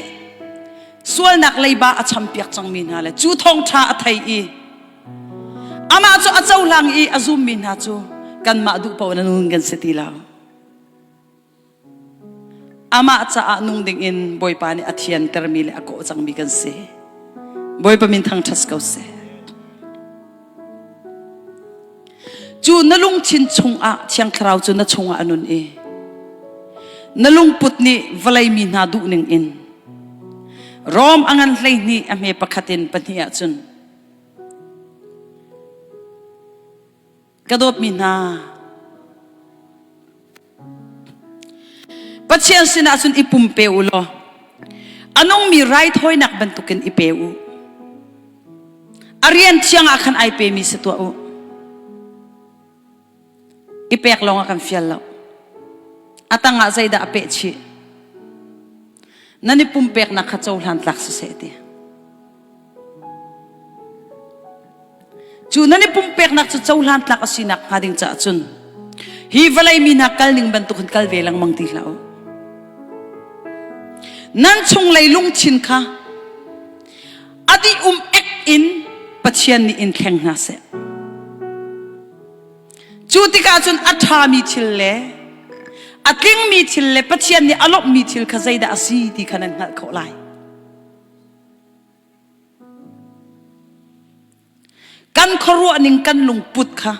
Speaker 1: sualnak leiba a champiak cangmi hna le cu thawngṭha a thei i amah cu a cohlang i a zummi hna cu kanmah duh paoh na nun kan si ti lo. Amah caah nung dingin Bawipa nih a thiantermi le a kawh cangmi kan si. Bawipa min thangṭhat ko seh. Cu na lungthin chungah Thiang Thlarau cu na chungah a nun i na lungput nih vawlei mi hna duhning in Rom a ngan 12 a hme pakhat in pahnih ahcun Ka dawtmi hna, Pathian sinah cun i pumpe u law a nungmi raithawinak bantukin i pe u. A rian thiang ah khan ai pemi si tuah u. I pek lawng a kan fial lo. A tangah zeidah a peh chih? Nan i pumpeknak kha cohlan tlak siseh ti. Cu nan i pumpeknak cu cohlan tlak a sinak hnga ding caah cun hi vawlei mi hna kal ning bantuk in kal ve lengmang ti hlah u. Nan chunglei lungthin kha a dih um ek in. Pathian nih in thleng hna seh. Cu tikah cun a ṭhami thil le a tlingmi thil le Pathian nih a lawmhmi thil kha zeidah a si ti kha nan hngalh khawh lai. Kan khuaruah ning kan lungput kha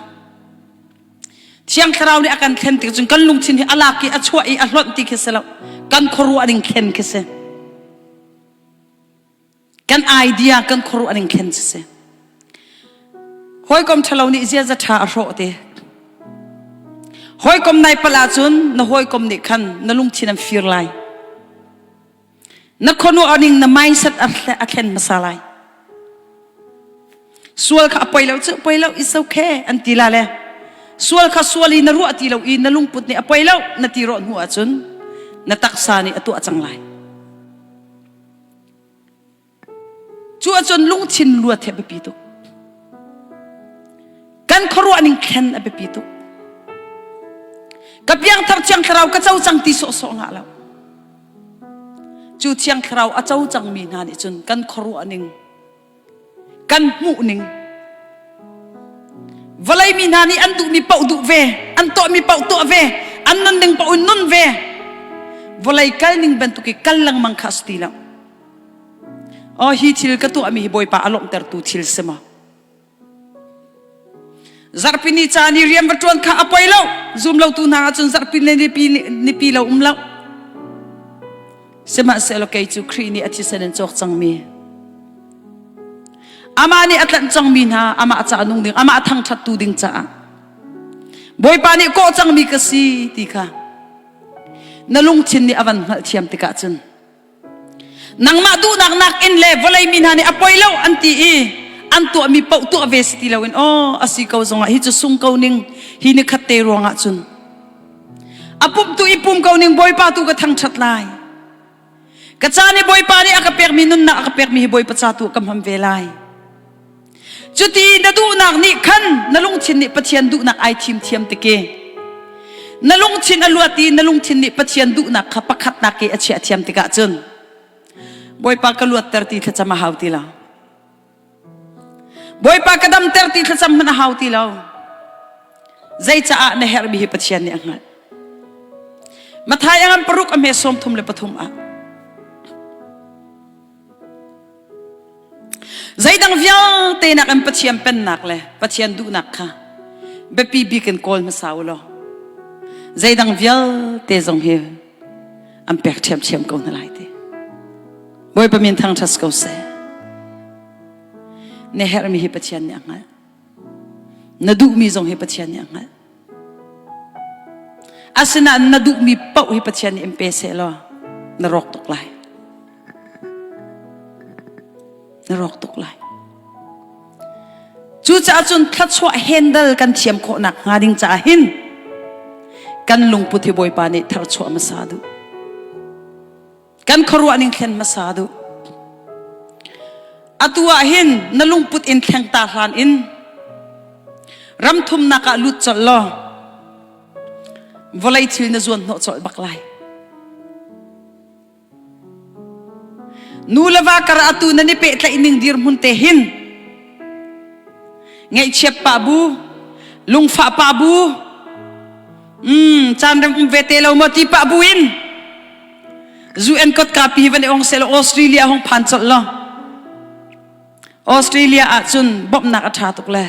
Speaker 1: Thiang Thlarau nih a kan thlen tik cun kan lungthin hi a lak i a chuah i a hlonh ti khi si lo. Kan khuaruah ning thlen khi si. Kan idea kan khuaruah ning thlen si si. Hawikom ṭhalo nih ziaza ṭha a hrawh te. Hawikom nai palh ahcun na hawikom nih khan na lungthin an fir lai. Na khuaruah ning na mindset a thlen hmasa lai. Sual kha a poi lo cu poi lo it's okay an ti la le sual kha sual i na ruah ti lo i na lungput nih a poi lo na ti rawh hnu ahcun na taksa nih a tuah cang lai. Cu ahcun lungthin luat hi a biapi tuk. Kan khuaruah ning thlen a biapi tuk. Ka piangthar thiang thlarau ka co cang ti sawhsawh ngah lo. Cu thiang thlarau a co cangmi hna nih cun kan khuaruah ning kan hmuh ning vawlei mi hna nih an duhmi paoh duh ve an tuahmi paoh tuah ve an nunning paoh in nun ve vawlei kal ning bantuk i kal lengmang kha a si ti lo Oh hi thil ka tuahmi hi Bawipa a lawmhtertu thil si maw? Zarhpi ni caan i rian va ṭuan kha a poi lo. Zum lotu hna ahcun zarhpi le nipi, nipi lo um lo. Sihmanhsehlaw kei cu Khrih nih a thisen in cawk cangmi amah nih a tlanh cangmi hna amah ca nung ding amah thangṭhattu ding caah Bawipa nih kawh cangmi ka si ti kha na lungthin nih a van hngalhthiam tikah cun Nangmah duhnak nakin le vawlei mi hna nih a poi lo an ti i an tuahmi paoh tuah ve si ti loin aw a si ko zongah hi cu sung ko ning hi ni khat te ruangah cun a pumh tu i pum ko ning Bawipa tu ka thangṭhat lai ka ca nih Bawipa nih a ka pekmi nunnak a ka pekmi hi Bawipa ca tu ka hman ve lai Cuti na duhnak nih khan na lungthin nih Pathian duhnak ai thim thiam tike. Na lungthin a luat i na lungthin nih Pathian duhnak kha pakhatnak i a chiah thiam tikah cun Bawipa ka luatter ti thlacam a hau ti lo. Bawipa ka damter ti thlacam hmanh a hau ti lo. Zeicaah na herhmi hi Pathian nih a hngalh. Matthai a ngan paruk a hme 33 ah Zeidang vialte nakin Pathian pennak le Pathian duhnak kha biapi bik in kawl hmasa u law zeidang vialte zong hi an pek ṭhiamṭhiam ko hna lai ti. Bawipa min thangṭhat ko seh. Na herhmi hi Pathian nih a hngalh. Na duhmi zong hi Pathian nih a hngalh. Asinain na duhmi paoh hi Pathian nih in pe seh law na rawk tuk lai. Na rawk tuk lai. Cucaah cun thluachuah handle kan thiam khawhnak hnga ding caah hin kan lungput hi Bawipa nih tharchuah hmasa duh. Kan khuaruah ning thlen hmasa duh. Atu ah hin na lungput in thleng ta hlan in ram thumnak ah lut colh law vawlei thil na zuan hnawh colh bak lai. Nu le va kar atu nan i pehtlaih ning dirhmun te hin ngaihchiat pah bu lungfah pah bu mm caan rem um ve te lo maw ti pah bu in UN kotka pi van i ong seh law Australia hong phan colh law Australia ah cun bawmhnak a ṭha tuk le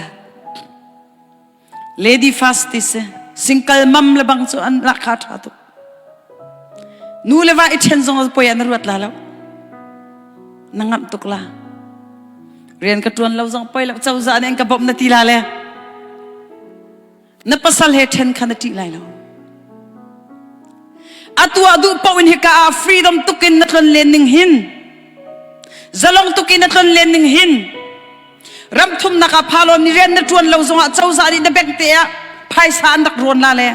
Speaker 1: Lady first ti si single mom le bang cu an lak kha ṭha tuk nu le va i ṭhen zong poi ah na ruat la lo na ngamh tuk la rian ka ṭuan lo zong poi lo cozah nih an ka bawmh na ti la le Na pasal he ṭhen kha na ṭih lai lo. Atu ah duh paoh in hika ah freedom tukin na tlon len ning hin zalong tukin na tlon len ning hin ram thumnak ah phalon ni rian na ṭuan lo zongah cozah nih na bank te ah phaisa an rak rawn la le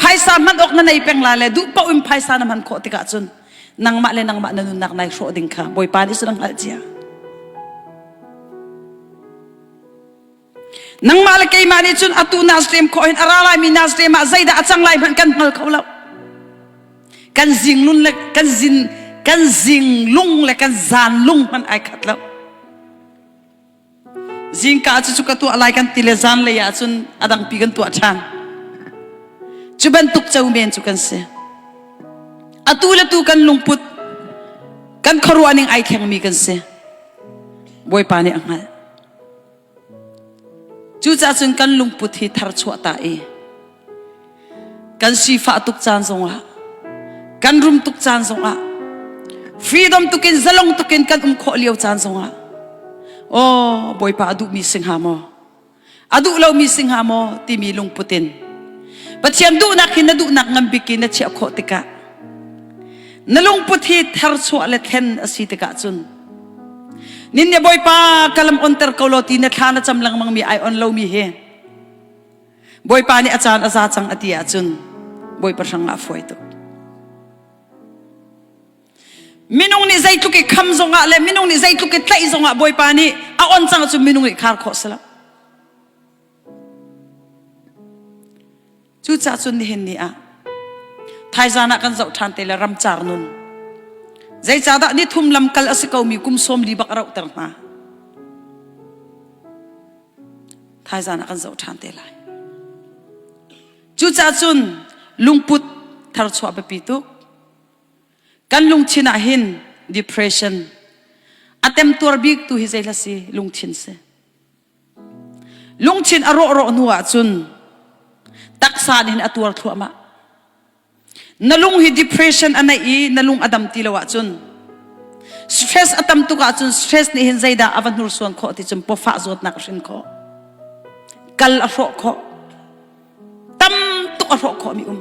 Speaker 1: phaisa hman awk na nei peng la le duh paoh in phaisa na hman khawh tikah cun nangmah le nangmah na nunnak nai hrawh ding kha Bawipa nih cun a hngalh cia. Nangmah le keimah nih cun atu Nazarem khawh hin a ra laimi Nazarem ah zeidah a cang lai hmanh kan hngal kho lo. Kan zinglun le kan zin kan zinglung le kan zanlung hmanh ai khat lo. Zingka cu cu ka tuah lai kan ti le zanlei ah cun a dangpi kan tuah ṭhan. Cu bantuk co men cu kan si. Atu le tu kan lungput, kan khuaruah ning ai thlengmi kan si. Bawipa nih a hngalh. Cucaah cun kan lungput hi tharchuah ta i kan sifah tuk caan zongah kan rum tuk caan zongah freedom tukin zalong tukin kan um khawh lio caan zongah oh Bawipa a duhmi si hnga maw a duh lomi si hnga maw timi lungput in Pathian duhnak hi na duhnak nganbik in na chiah khawh tikah na lungput hi tharchuah le thlen a si tikah cun Nin ne Bawipa ka lam onter ko law ti na thla na cam lengmang mi ai on lomi hi Bawipa nih a caan a za cang a ti ahcun Bawipa hrang ah fuai tuk. Minung nih zeitluk i kham zongah le minung nih zeitluk i tlaih zongah Bawipa nih a on cang ahcun minung nih khar khawh si lo. Cucaah cun nihin ni ah thaizan ah kan zoh ṭhan te le ramcar nun. Zeicahdah ni thum lamkal a si komi kum sawm li bak a rohter hna. Thaizan ah kan zoh ṭhan te lai. Cucaah cun lungput tharchuah biapi tuk. Kan lungthin ah hin depression a temtuar bik tu hi zei hla si lungthin si. Lungthin a rawhrawh hnu ahcun taksa nih hin a tuar thluahmah. Na lung hi depression a neih i na lung a dam ti lo ahcun stress a tam tuk ahcun stress nih hin zeidah a va hnursuan khawh ti cun pawfah zawtnak a hrin khawh. Kal a hrawh khawh. Tam tuk a hrawh khawh mi um.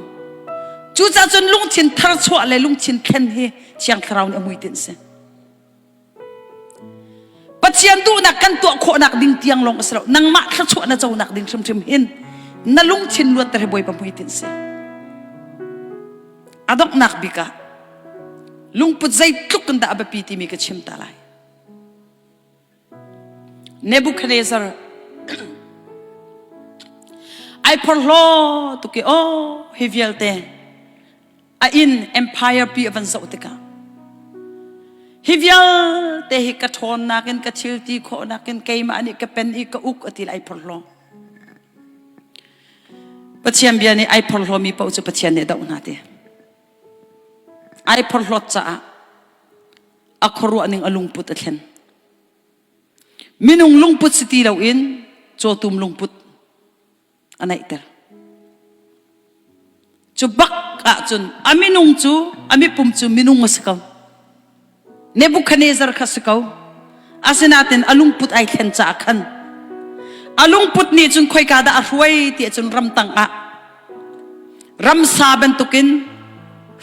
Speaker 1: Cucaah cun lungthin tharchuah le lungthin thlen hi Thiang Thlarau nih a hmuitinh si. Pathian duhnak kan tuah khawhnak ding tiang lawng a si lo. Nangmah thluachuah na conak ding hrimhrim hin na lungthin luatter hi Bawipa hmuitinh si. A donghnak bik ah lungput zeitluk in dah a biapi timi ka chim ta lai. Nebuchadnezzar ai phorhlaw tuk i oh hi vialte a inn empire pi a van zoh tikah hi vialte hi ka ṭhawnnak in ka thil ti khawhnak in keimah nih ka pen i ka uk a ti ai phorhlaw Pathian bia nih ai phorhlawmi paoh cu Pathian nih a doh hna ti ai phorhlawt caah a khuaruah ning a lungput a thlen minung lungput si ti loin cawtum lungput a naihter. Cu bak ahcun a minung cu a mipum cu minung a si ko. Nebuchadnezzar kha si ko. Asinain a lungput ai thlen caah khan a lungput nih cun khoika dah a hruai ti ahcun ramtang ah ramsa bantukin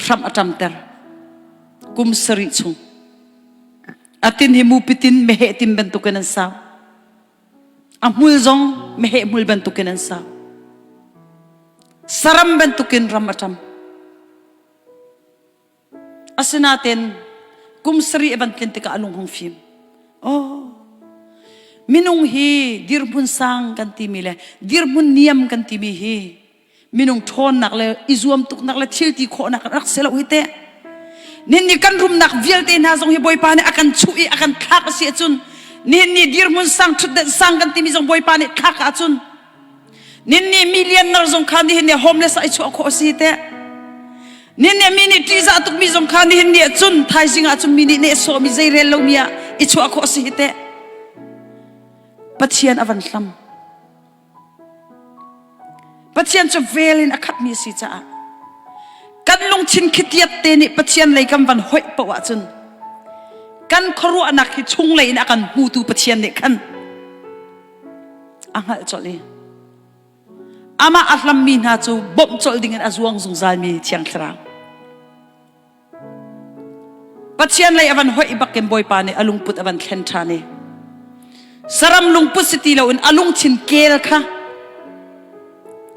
Speaker 1: hram a ṭamter kum sarih chung. A tin hi mupitin meheh tin bantukin an sau. A hmul zong meheh hmul bantukin an sau. Saram bantukin ram a ṭam. Asinain kum sarih a van tlin tikah a lung hung fim. Oh, minung hi dirhmun sang kan timi le dirhmun niam kan timi hi minung ṭhawnnak le i zuam tuknak le thil ti khawhnak rak si lo hi teh nihin ni kan rumnak vialte hna zong hi Bawipa nih a kan chuh i a kan thlak a si ahcun nihin ni dirhmun sang ṭhutdenh sang kan timi zong Bawipa nih thlak ahcun nihin ni millionaire zong kha nihin ni homeless ah i chuah khawh a si teh nihin ni mi nih ṭihzah tukmi zong kha nihin ni ahcun thaizing ahcun mi nih nehsawhmi zeirel lomi ah i chuah khawh a si hi teh Pathian a van hlam Pathian cu vel in a khatmi a si caah kan lungthin khitiat te nih Pathian lei kan van hoih paoh ahcun kan khuaruahnak hi chunglei in a kan hmutu Pathian nih khan a hngalh colh i amah a hlammi hna cu bawmh colh dingin a zuang zungzalmi Thiang Thlarau Pathian lei a van hoih bakin Bawipa nih a lungput a van thlen ṭhan i saram lungput si ti loin a lungthin kel kha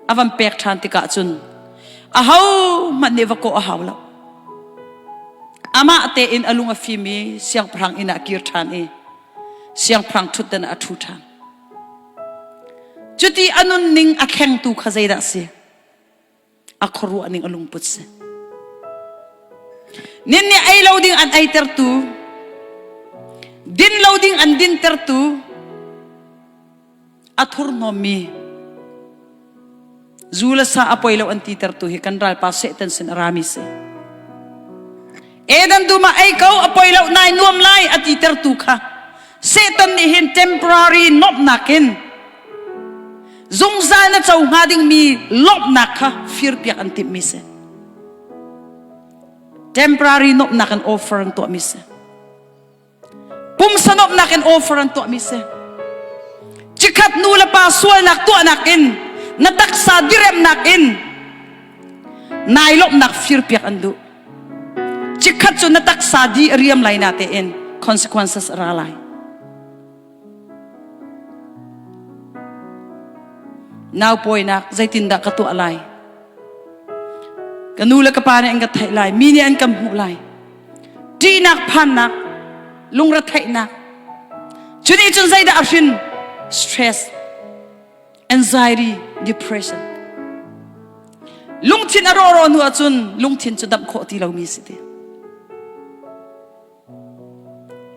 Speaker 1: a van pek ṭhan tikah cun aho hmanh nih va kawh a hau lo. Amah tein a lung a fim i siangpahrang inn ah kir ṭhan i siangpahrang ṭhutdan ah a ṭhu ṭhan. Cuti a nunning a thlengtu kha zeidah a si? A khuaruah ning a lungput si. Nin nih ei lo ding an eitertu, din lo ding an dintertu. A thurhnawmmi zu le sa a poi lo an ti tertu hi kan ralpa Satan sin a rami si. Eden dum ah ei ko a poi lo nai nuam lai a ti tertu kha Satan nih hin temporary nuamhnak in zungzal na co hnga dingmi lawmhnak kha firpiak an timhmi si. Temporary nuamhnak in offer an tuahmi si. Pumsa nuamhnak in offer an tuahmi si. Cikhat nu le pa sualnak tuahnak in na taksa diremnak in nai lawmhnak firpiak an duh. Cikhat cu na taksa di a riam lai na tein consequences a ra lai. Nau pawinak zeitindah ka tuah lai? Ka nu le ka pa nih an ka theih lai, mi nih an ka hmuh lai. Ṭihnak, phannak, lungretheihnak. Cu nih cun zeidah a hrin? Stress, anxiety, depression. Lungthin a rawh rawh hnu ahcun lungthin cu damh khawh ti lomi si ti.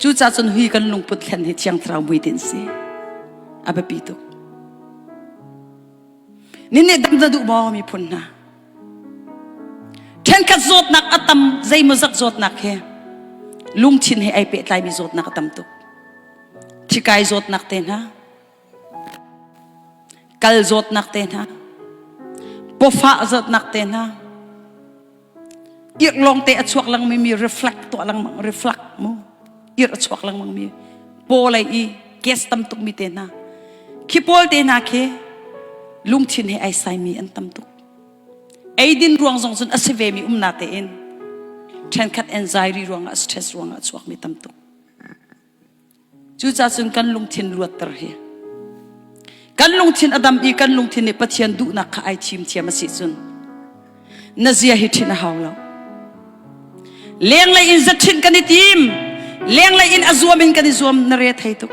Speaker 1: Cucaah cun hui kan lungput thlen hi Thiang Thlarau muitin si. A biapi tuk. Nin nih dam na duh maw miphun hna? Ṭhenkhat zawtnak a tam zeimawzat zawtnak he lungthin he ai pehtlaimi zawtnak a tam tuk. Thikai zawtnak te hna, kal zawtnak te hna, pawfah zawtnak te hna, irh lawngte a chuak lengmang mi reflect tuah lengmang reflect mu irh a chuak lengmang mi paw lei i gas tam tuk mi te hna khi pawl te hna khi lungthin he ai sai mi an tam tuk eidin ruang zong cun a si ve mi um na tein ṭhenkhat anxiety ruangah stress ruangah a chuak mi tam tuk Cucaah cun kan lungthin luatter hi kan lungthin a dam i kan lungthin nih Pathian duhnak kha ai thim thiam a si cun na zia hi ṭhinh a hau lo. Lenglei in zaṭhinh kan i tim, lenglei in a zuam in kan i zuam na re thei tuk.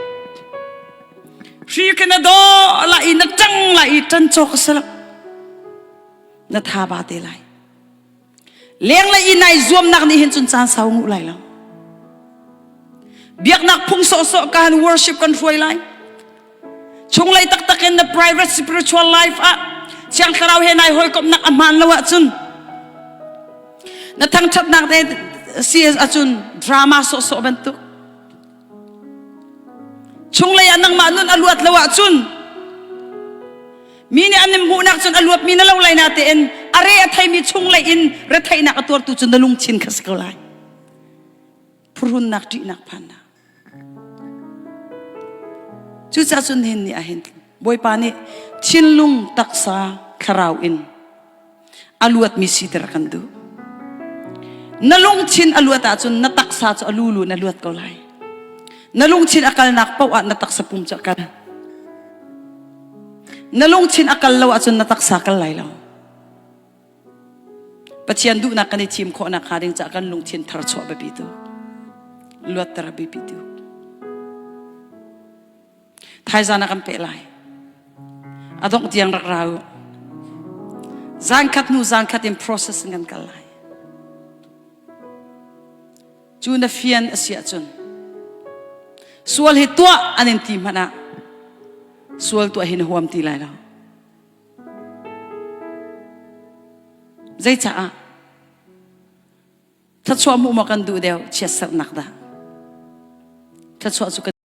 Speaker 1: Hri khi na daw la i na ṭang la i ṭan cawk a si lo. Na tha ba te lai. Lenglei i nai zuamnak nih hin cun caan sau nguh lai lo. Biaknak phung sawhsawh ka han worship kan hruai lai. Chunglei taktak in na private spiritual life ah Thiang Thlarau he nai hawikomhnak a hmaan lo ahcun na thangṭhatnak te si ahcun drama sawhsawh bantuk Chunglei ah nangmah nun a luat lo ahcun mi nih an in hmuhnak cun a luatmi na lo lai na tein a re a theimi chunglei in retheihnak a tuartu cu na lungthin kha si ko lai. Phuhrunnak ṭihnak phannak. Cucaah cun hin ni ahhin Bawipa nih thinlung taksa thlarau in a luatmi siter a kan duh. Na lungthin a luat ahcun na taksa cu a lulu in a luat ko lai. Na lungthin a kalnak paoh ah na taksa pum cu a kal. Na lungthin a kal lo ahcun na taksa kal lai lo. Pathian duhnak kan i thim khawhnak hnga ding caah kan lungthin thar chuah biapi tuk. Luatter a biapi tuk. Thaizan ah kan peh lai. A dongh tiang rak ra u. Zan khat hnu zan khat in process in kan kal lai. Cu na fian a si ahcun sual hi tuah an in ti hmanh ah sual tuah hi na huam ti lai lo. Zeicaah? Thluachuah hmuh maw kan duh deuh chiatserhnak dah? Thluachuah cu kan.